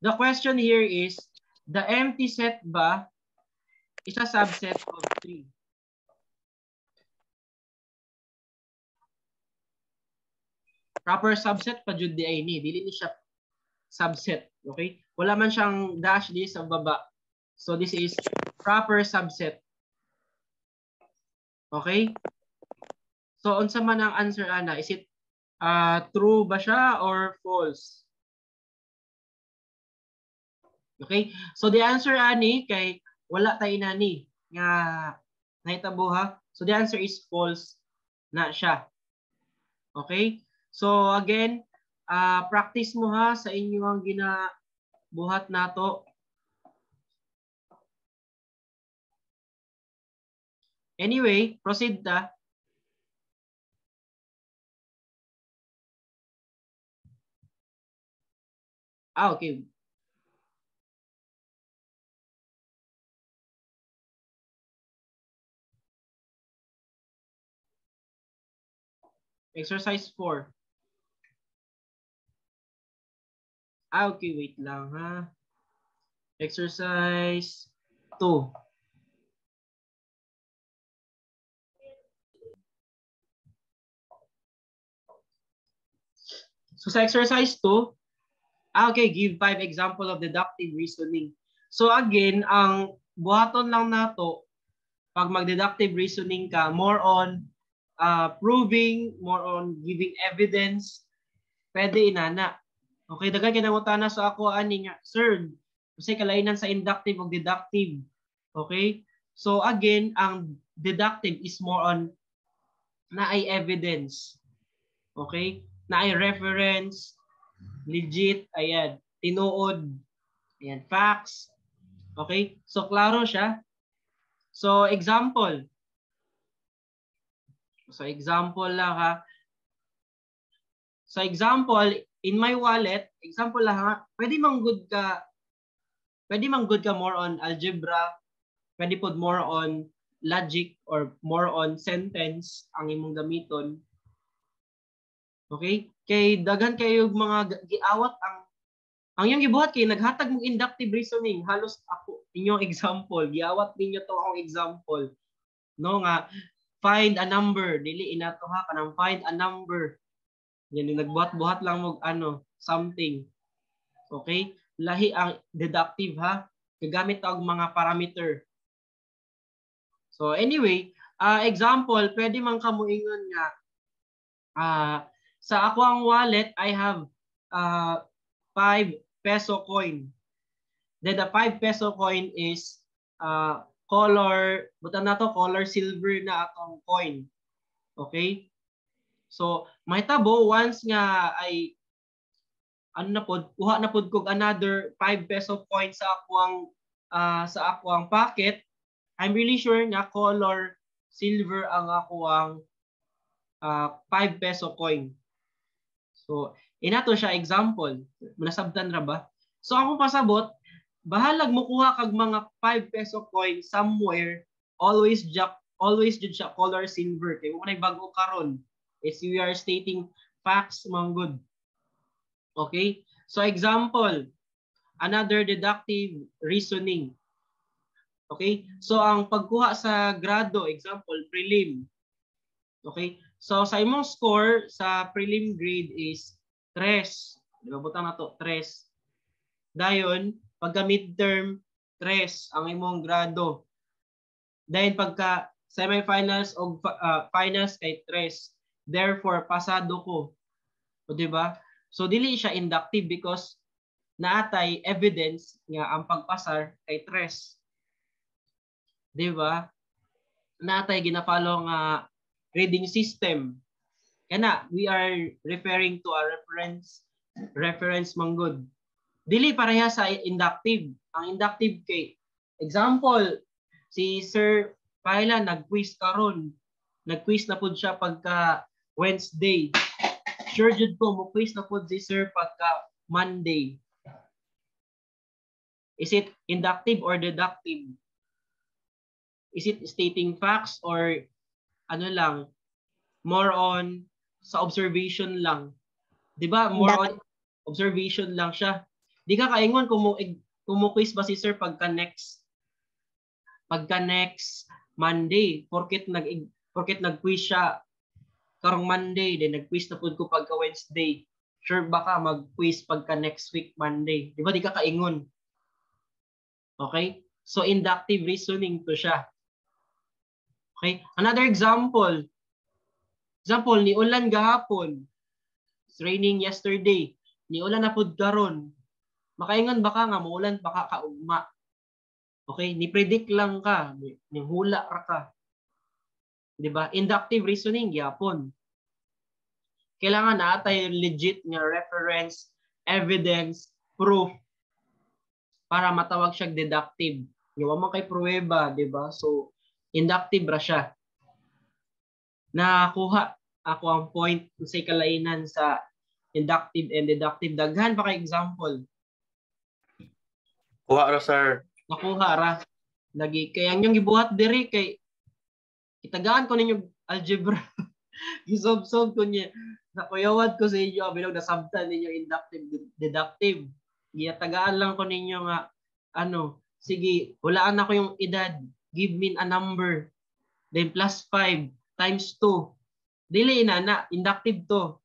The question here is, the empty set ba is a subset of 3? Proper subset pa jud di ay ni. Dili ni siya subset. Okay? Wala man siyang dash di sa baba. So this is proper subset. Okay? So unsa man ang answer ana? Is it true ba siya or false? Okay? So the answer ani kay wala tay inani nga nahitabo ha. So the answer is false na siya. Okay? So again, practice mo ha sa inyong ginabuhat nato. Anyway, proceed ta. Ah, okay. Exercise 4. Ah, okay, wait lang ha. Exercise 2. So sa exercise 2, okay, give 5 example of deductive reasoning. So again, ang buhaton lang nato pag mag-deductive reasoning ka, more on proving, more on giving evidence, pwede inana. Okay, daghan kay nangutana sa ako ani nga, sir, kasi kalainan sa inductive o deductive. Okay? So again, ang deductive is more on naay evidence. Okay? Naay reference, legit, ayan, tinuod, ayan, facts. Okay? So klaro siya. So example. So example lang ha. So example, in my wallet, example lang ha, pwede mang good ka more on algebra, pwede pod more on logic or more on sentence ang imong gamiton. Okay? Kay daghan kayo mga giawat ang iyong gibuhat kay naghatag mong inductive reasoning. Halos ako inyong example, giawat ninyo to akong example. No nga find a number, dili inato ha kanang find a number. Yan yung nagbuhat-buhat lang mo ano, something. Okay? Lahi ang deductive ha. Gagamit og mga parameter. So anyway, example, pwede man kamuingon nga sa ako ang wallet, I have 5 peso coin. Then the 5 peso coin is color, butan na to, color silver na atong coin. Okay? So, mahitabo once nga ay ano na pod, kuha na pod kog another 5 peso coin sa akuang pocket. I'm really sure nga color silver ang akuang 5 peso coin. So, inato siya example. Nasabtan ra ba? So, akong pasabot, bahalag mo kuha kag mga 5 peso coin somewhere, always jud siya color silver kay mo nay bag-o karon. Is we are stating facts man good. Okay? So example, another deductive reasoning. Okay? So ang pagkuha sa grado, example, prelim. Okay? So sa imong score sa prelim grade is 3. Di ba butang na to? 3. Dayon, pagka midterm, 3 ang imong grado. Dayon pagka semifinals o finals kay 3. Therefore, pasado ko. O di ba? So dili siya inductive because naatay evidence nga ang pagpasar kay 3. Di ba? Naatay gina-follow nga grading system. Kana we are referring to a reference manggod. Dili pareha sa inductive. Ang inductive kay example, si Sir Paila nag-quiz karon. Nag-quiz na pud siya pagka Wednesday. Sure jud ko mo quiz na pud si Sir pagka Monday. Is it inductive or deductive? Is it stating facts or ano lang, more on sa observation lang? 'Di ba? More on observation lang siya. Di ka kaingon kung mo quiz ba si Sir pagka next Monday, porket nag-quiz siya karong Monday, then nag-quiz na pud ko pagka Wednesday. Sure ba ka mag-quiz pagka next week Monday? Di ba di ka kaingon? Okay? So inductive reasoning to siya. Okay? Another example. Example, ni ulan gahapon. It's raining yesterday. Ni ulan na pud karon. Makaingon ba ka nga muulan baka kaugma? Okay, ni predict lang ka, ni hula ra ka. 'Di ba? Inductive reasoning gyapon. Kailangan naa tay legit nga reference, evidence, proof para matawag siya deductive. Wa man kay pruweba, 'di ba? So inductive ra siya. Nakuha ako ang point sa kalainan sa inductive and deductive. Daghan pa kay example. Kuha ra, sir. Nakuha ra. Lagi kay ang inyong gibuhat diri kay itagaan ko ninyo algebra. Gisob-sob ko niya. Nakuyawad ko sa inyo bilog nasabtan ninyo inductive deductive. Gitagaan lang ko ninyo nga ano, sige, hulaan ako yung edad. Give me a number. Then plus 5 times 2. Dili ina na, inductive to.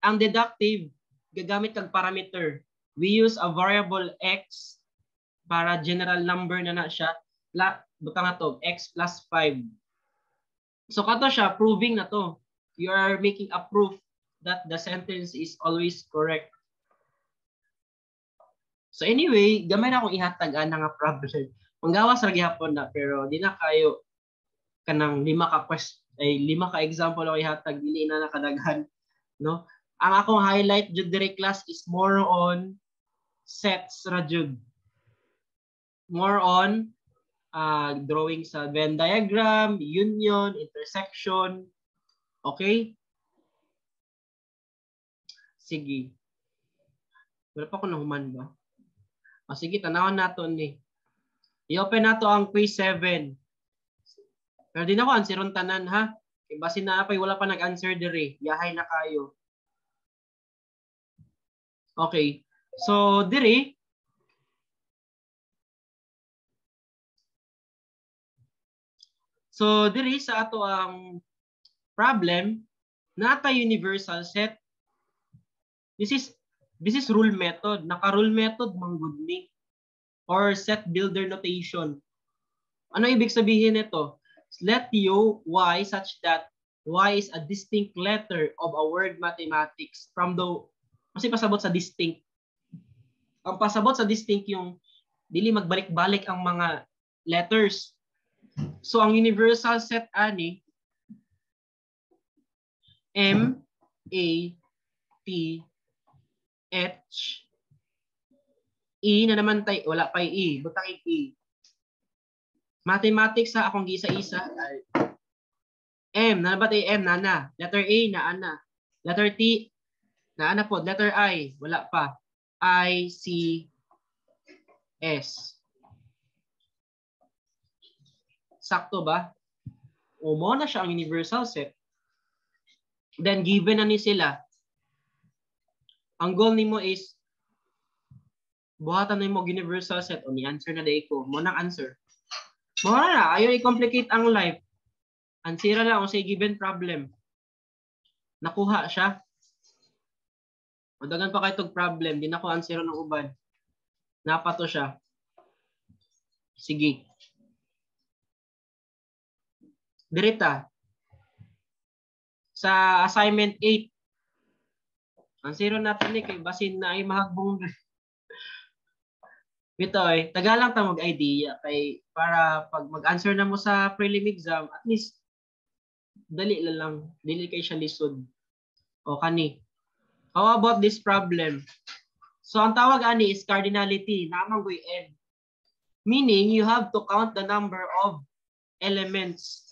Ang deductive, gagamit kag parameter. We use a variable x para general number na na siya. Butang na to, x plus 5. So kato siya, proving na to. You are making a proof that the sentence is always correct. So anyway, gamay na akong ihatag ana nga problem. Manggawas ra gihapon na pero di na kayo kanang lima ka quest ay lima ka example ako ihatag, dili na nakadaghan, no? Ang akong highlight jud diri class is more on sets ra jud. More on drawing sa Venn diagram, union, intersection. Okay? Sige. Wala pa ko nahuman ba? O sige, tanawon nato ni. I-open nato ang quiz 7. Pero di na ko answeron tanan ha. Kay basin na pa wala pa nag-answer diri. Yahay na kayo. Okay. So diri sa ato ang problem, nata universal set. This is rule method. Naka-rule method manggud ni or set builder notation. Ano ibig sabihin nito? Let u y such that y is a distinct letter of a word mathematics from the, kasi pasabot sa distinct. Ang pasabot sa distinct yung dili magbalik-balik ang mga letters. So ang universal set ani M A T H E na naman tay, wala pa E, butang E. Mathematics sa akong gisa-isa. M, na ba tayo M, nana. Letter A, na ana. Letter T, na ana po. Letter I, wala pa. I, C, S. Sakto ba? O mo na siya ang universal set. Then given na ni sila. Ang goal nimo is buhatan nimo universal set o ni answer na day ko. Mo nang answer. Mo na, ayaw i-complicate ang life. Answer lang kung sa given problem. Nakuha siya. Madagan pa kayo itong problem. Di na ko answer ng uban. Napato siya. Sige. Dirita. Sa assignment 8. Ang zero natin ni kay basin na ay mahagbong. Bito ay tagalang ta mag idea kay para pag mag-answer na mo sa prelim exam, at least dali lang, dili kay siya lisod. O kani. How about this problem? So ang tawag ani is cardinality, naman goy n. Meaning you have to count the number of elements.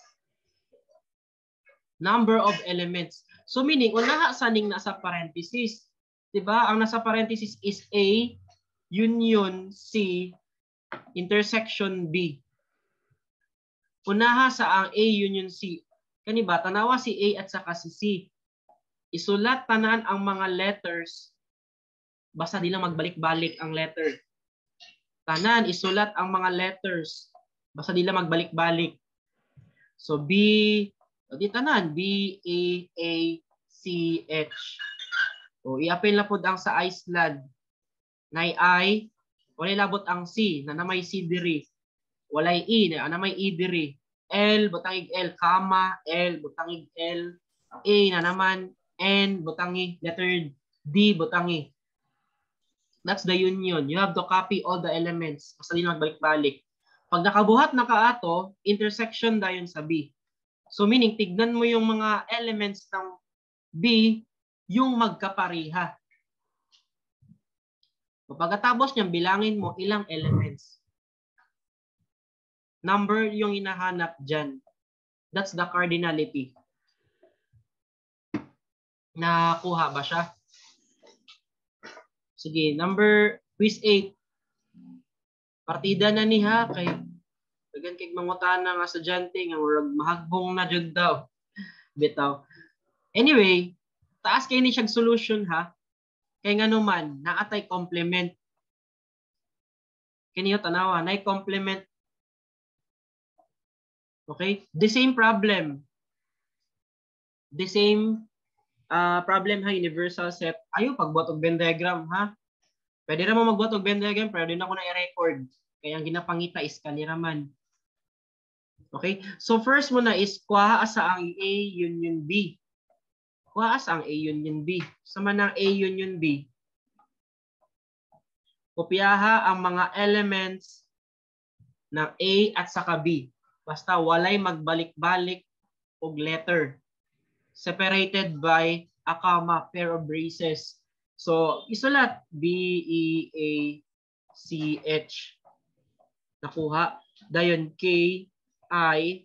Number of elements. So meaning unaha sa ning nasa parenthesis. 'Di ba? Ang nasa parenthesis is A union C intersection B. Unaha sa ang A union C. Kani ba tanawa si A at saka si C. Isulat tanan ang mga letters basta di lang magbalik-balik ang letter. Tanan isulat ang mga letters basta di lang magbalik-balik. So B, di tanan B A A C H. O iapil na pud ang sa Iceland. Nay I, walay labot ang C, na namay C diri. Walay E, na namay E diri. L, butangig L, comma, L, butangig L, A na naman, N, butangi, letter D, butangi. That's the union. You have to copy all the elements. Basta di magbalik-balik. Pag nakabuhat na ka ato, intersection dayon sa B. So meaning, tignan mo yung mga elements ng B, yung magkapariha. Pagkatapos niyan, bilangin mo ilang elements. Number yung hinahanap dyan. That's the cardinality. Nakuha ba siya? Sige, number quiz 8. Partida na niha kay dagan kay mangutana nga estudyante nga murag mahagbong na jud daw. Bitaw. Anyway, taas kay ni siyang solution ha. Kay ngano man naatay complement. Kiniyo tanawa, nay complement. Okay? The same problem. The same problem ha, universal set. Ayo pagbuhat og Venn diagram ha. Pwede ra mo magbuhat og Venn diagram pero di na ko na i-record. Kaya ang ginapangita is kanira man. Okay? So first muna is kuha sa ang A union B. Kuha sa ang A union B. Sa man ang A union B, kopyaha ang mga elements ng A at saka B. Basta walay magbalik-balik og letter. Separated by a comma, pair of braces. So, isulat B, E, A, C, H. Nakuha. Dayon K, I,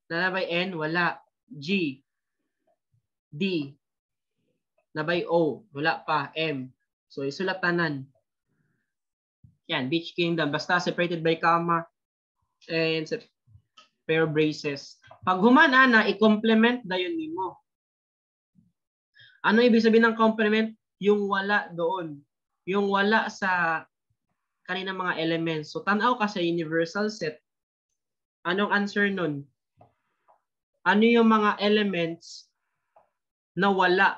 nalabay N, wala. G, D, nabay O, wala pa, M. So, isulat tanan. Yan, Beach Kingdom. Basta separated by comma and pair of braces. Pag human ana, i-complement dayon nimo. Ano ibig sabihin ng complement? Yung wala doon. Yung wala sa kanina mga elements. So, tanaw ka sa universal set. Anong answer nun? Ano yung mga elements na wala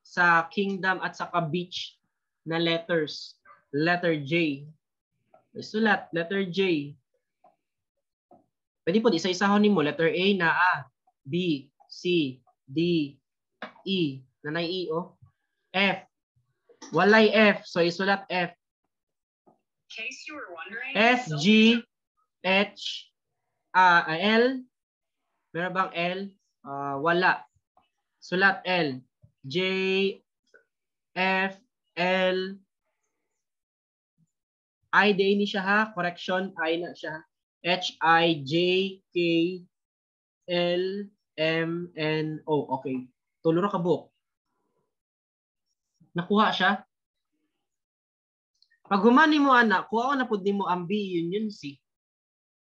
sa kingdom at saka beach na letters? Letter J. Sulat, letter J. Pwede po, isa-isahon nimo. Letter A na A, B, C, D, E. Nanay E, oh. F. Walay F. So, isulat F. F, G, H, A, L. Meron bang L? Wala. Sulat L. J, F, L, I, D ni siya ha. Correction, I na siya. H, I, J, K, L, M, N, O. Okay. Tulo ra ka buok. Nakuha siya. Pag humani mo ana, kuha na pud nimo ang B union C.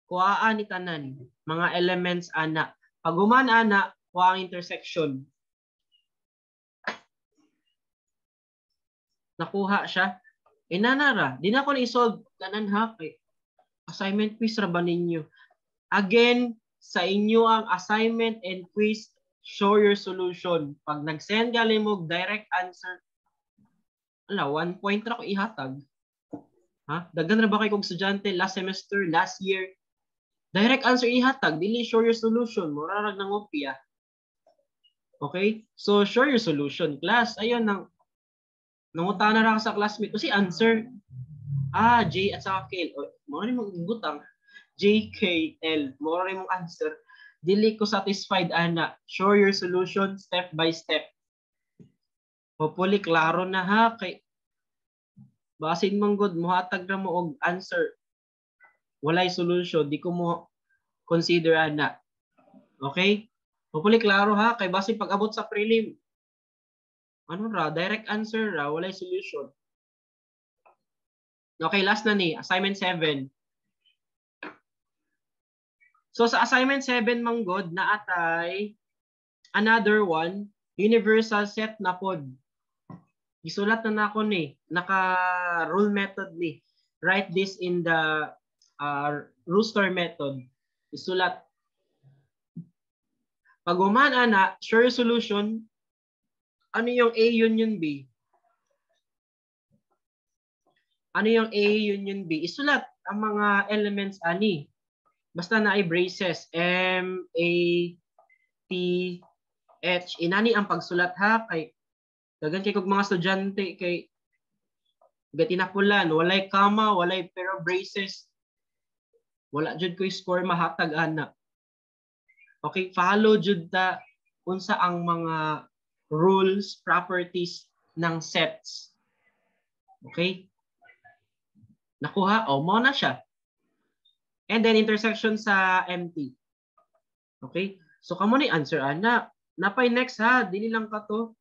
Kuhaan ni tanan mga elements ana. Pag human ana, kuha ang intersection. Nakuha siya. Inanara, di na ko na-solve tanan ha kay assignment quiz ra ba ninyo? Again, sa inyo ang assignment and quiz, show your solution. Pag nag-send gali mo direct answer, ala, 1 point ra ko ihatag. Ha? Daghan ra ba kay kog estudyante last semester, last year? Direct answer ihatag, dili show your solution, mura rag nangopya. Okay? So, share your solution. Class, ayun, nang nangutana ra ka sa classmate. Kasi answer, ah, J at saka K. O, mao ni mong butang. J, K, L. Mao rin mong answer. Dili ko satisfied, ana. Show your solution step by step. Hopefully, klaro na ha. Kay, basin mong good, muhatag na mo og answer. Walay solution. Di ko mo consider, ana. Okay? Hopefully, klaro ha. Kay basin pag-abot sa prelim, ano ra? Direct answer ra. Walay solution. Okay, last na ni. Assignment 7. So sa assignment 7 manggod, naatay another one, universal set na pod. Gisulat na nako ni, naka rule method ni. Write this in the rooster method. Isulat. Pag human ana, sure solution, ano yung A union B? Ano yung A union B? Isulat ang mga elements ani. Basta na ay braces. M, A, T, H. Inani ang pagsulat ha. Kay, dagan kay kog mga estudyante kay gatinapulan. Walay comma, walay pero braces. Wala jud ko'y score mahatag ana. Okay, follow jud ta unsa ang mga rules, properties ng sets. Okay? Nakuha? O, mo na siya. And then intersection sa empty. Okay? So kamo ni answer ana. Napay next ha, dili lang ka to.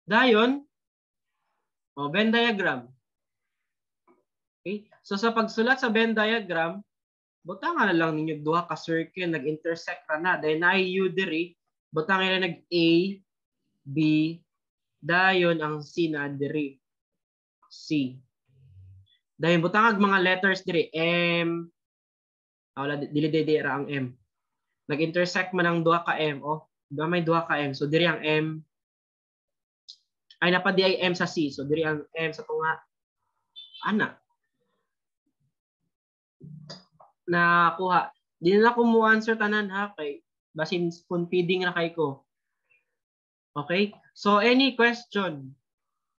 Dayon, o Venn diagram. Okay? So sa pagsulat sa Venn diagram, butangan na lang ninyo duha ka circle nag-intersect ra na. Dayon na U diri, butangan na nag A, B, dayon ang C na diri. C. Dahil butangag mga letters diri M, wala dili dili ra ang M. Nag-intersect man ang duha ka M, oh. Duha may duha ka M. So diri ang M. Ay napa di ay M sa C. So diri ang M sa tunga. Ana. Nakuha. Di na ko mo answer tanan ha kay basin spoon feeding ra kay ko. Okay? So any question?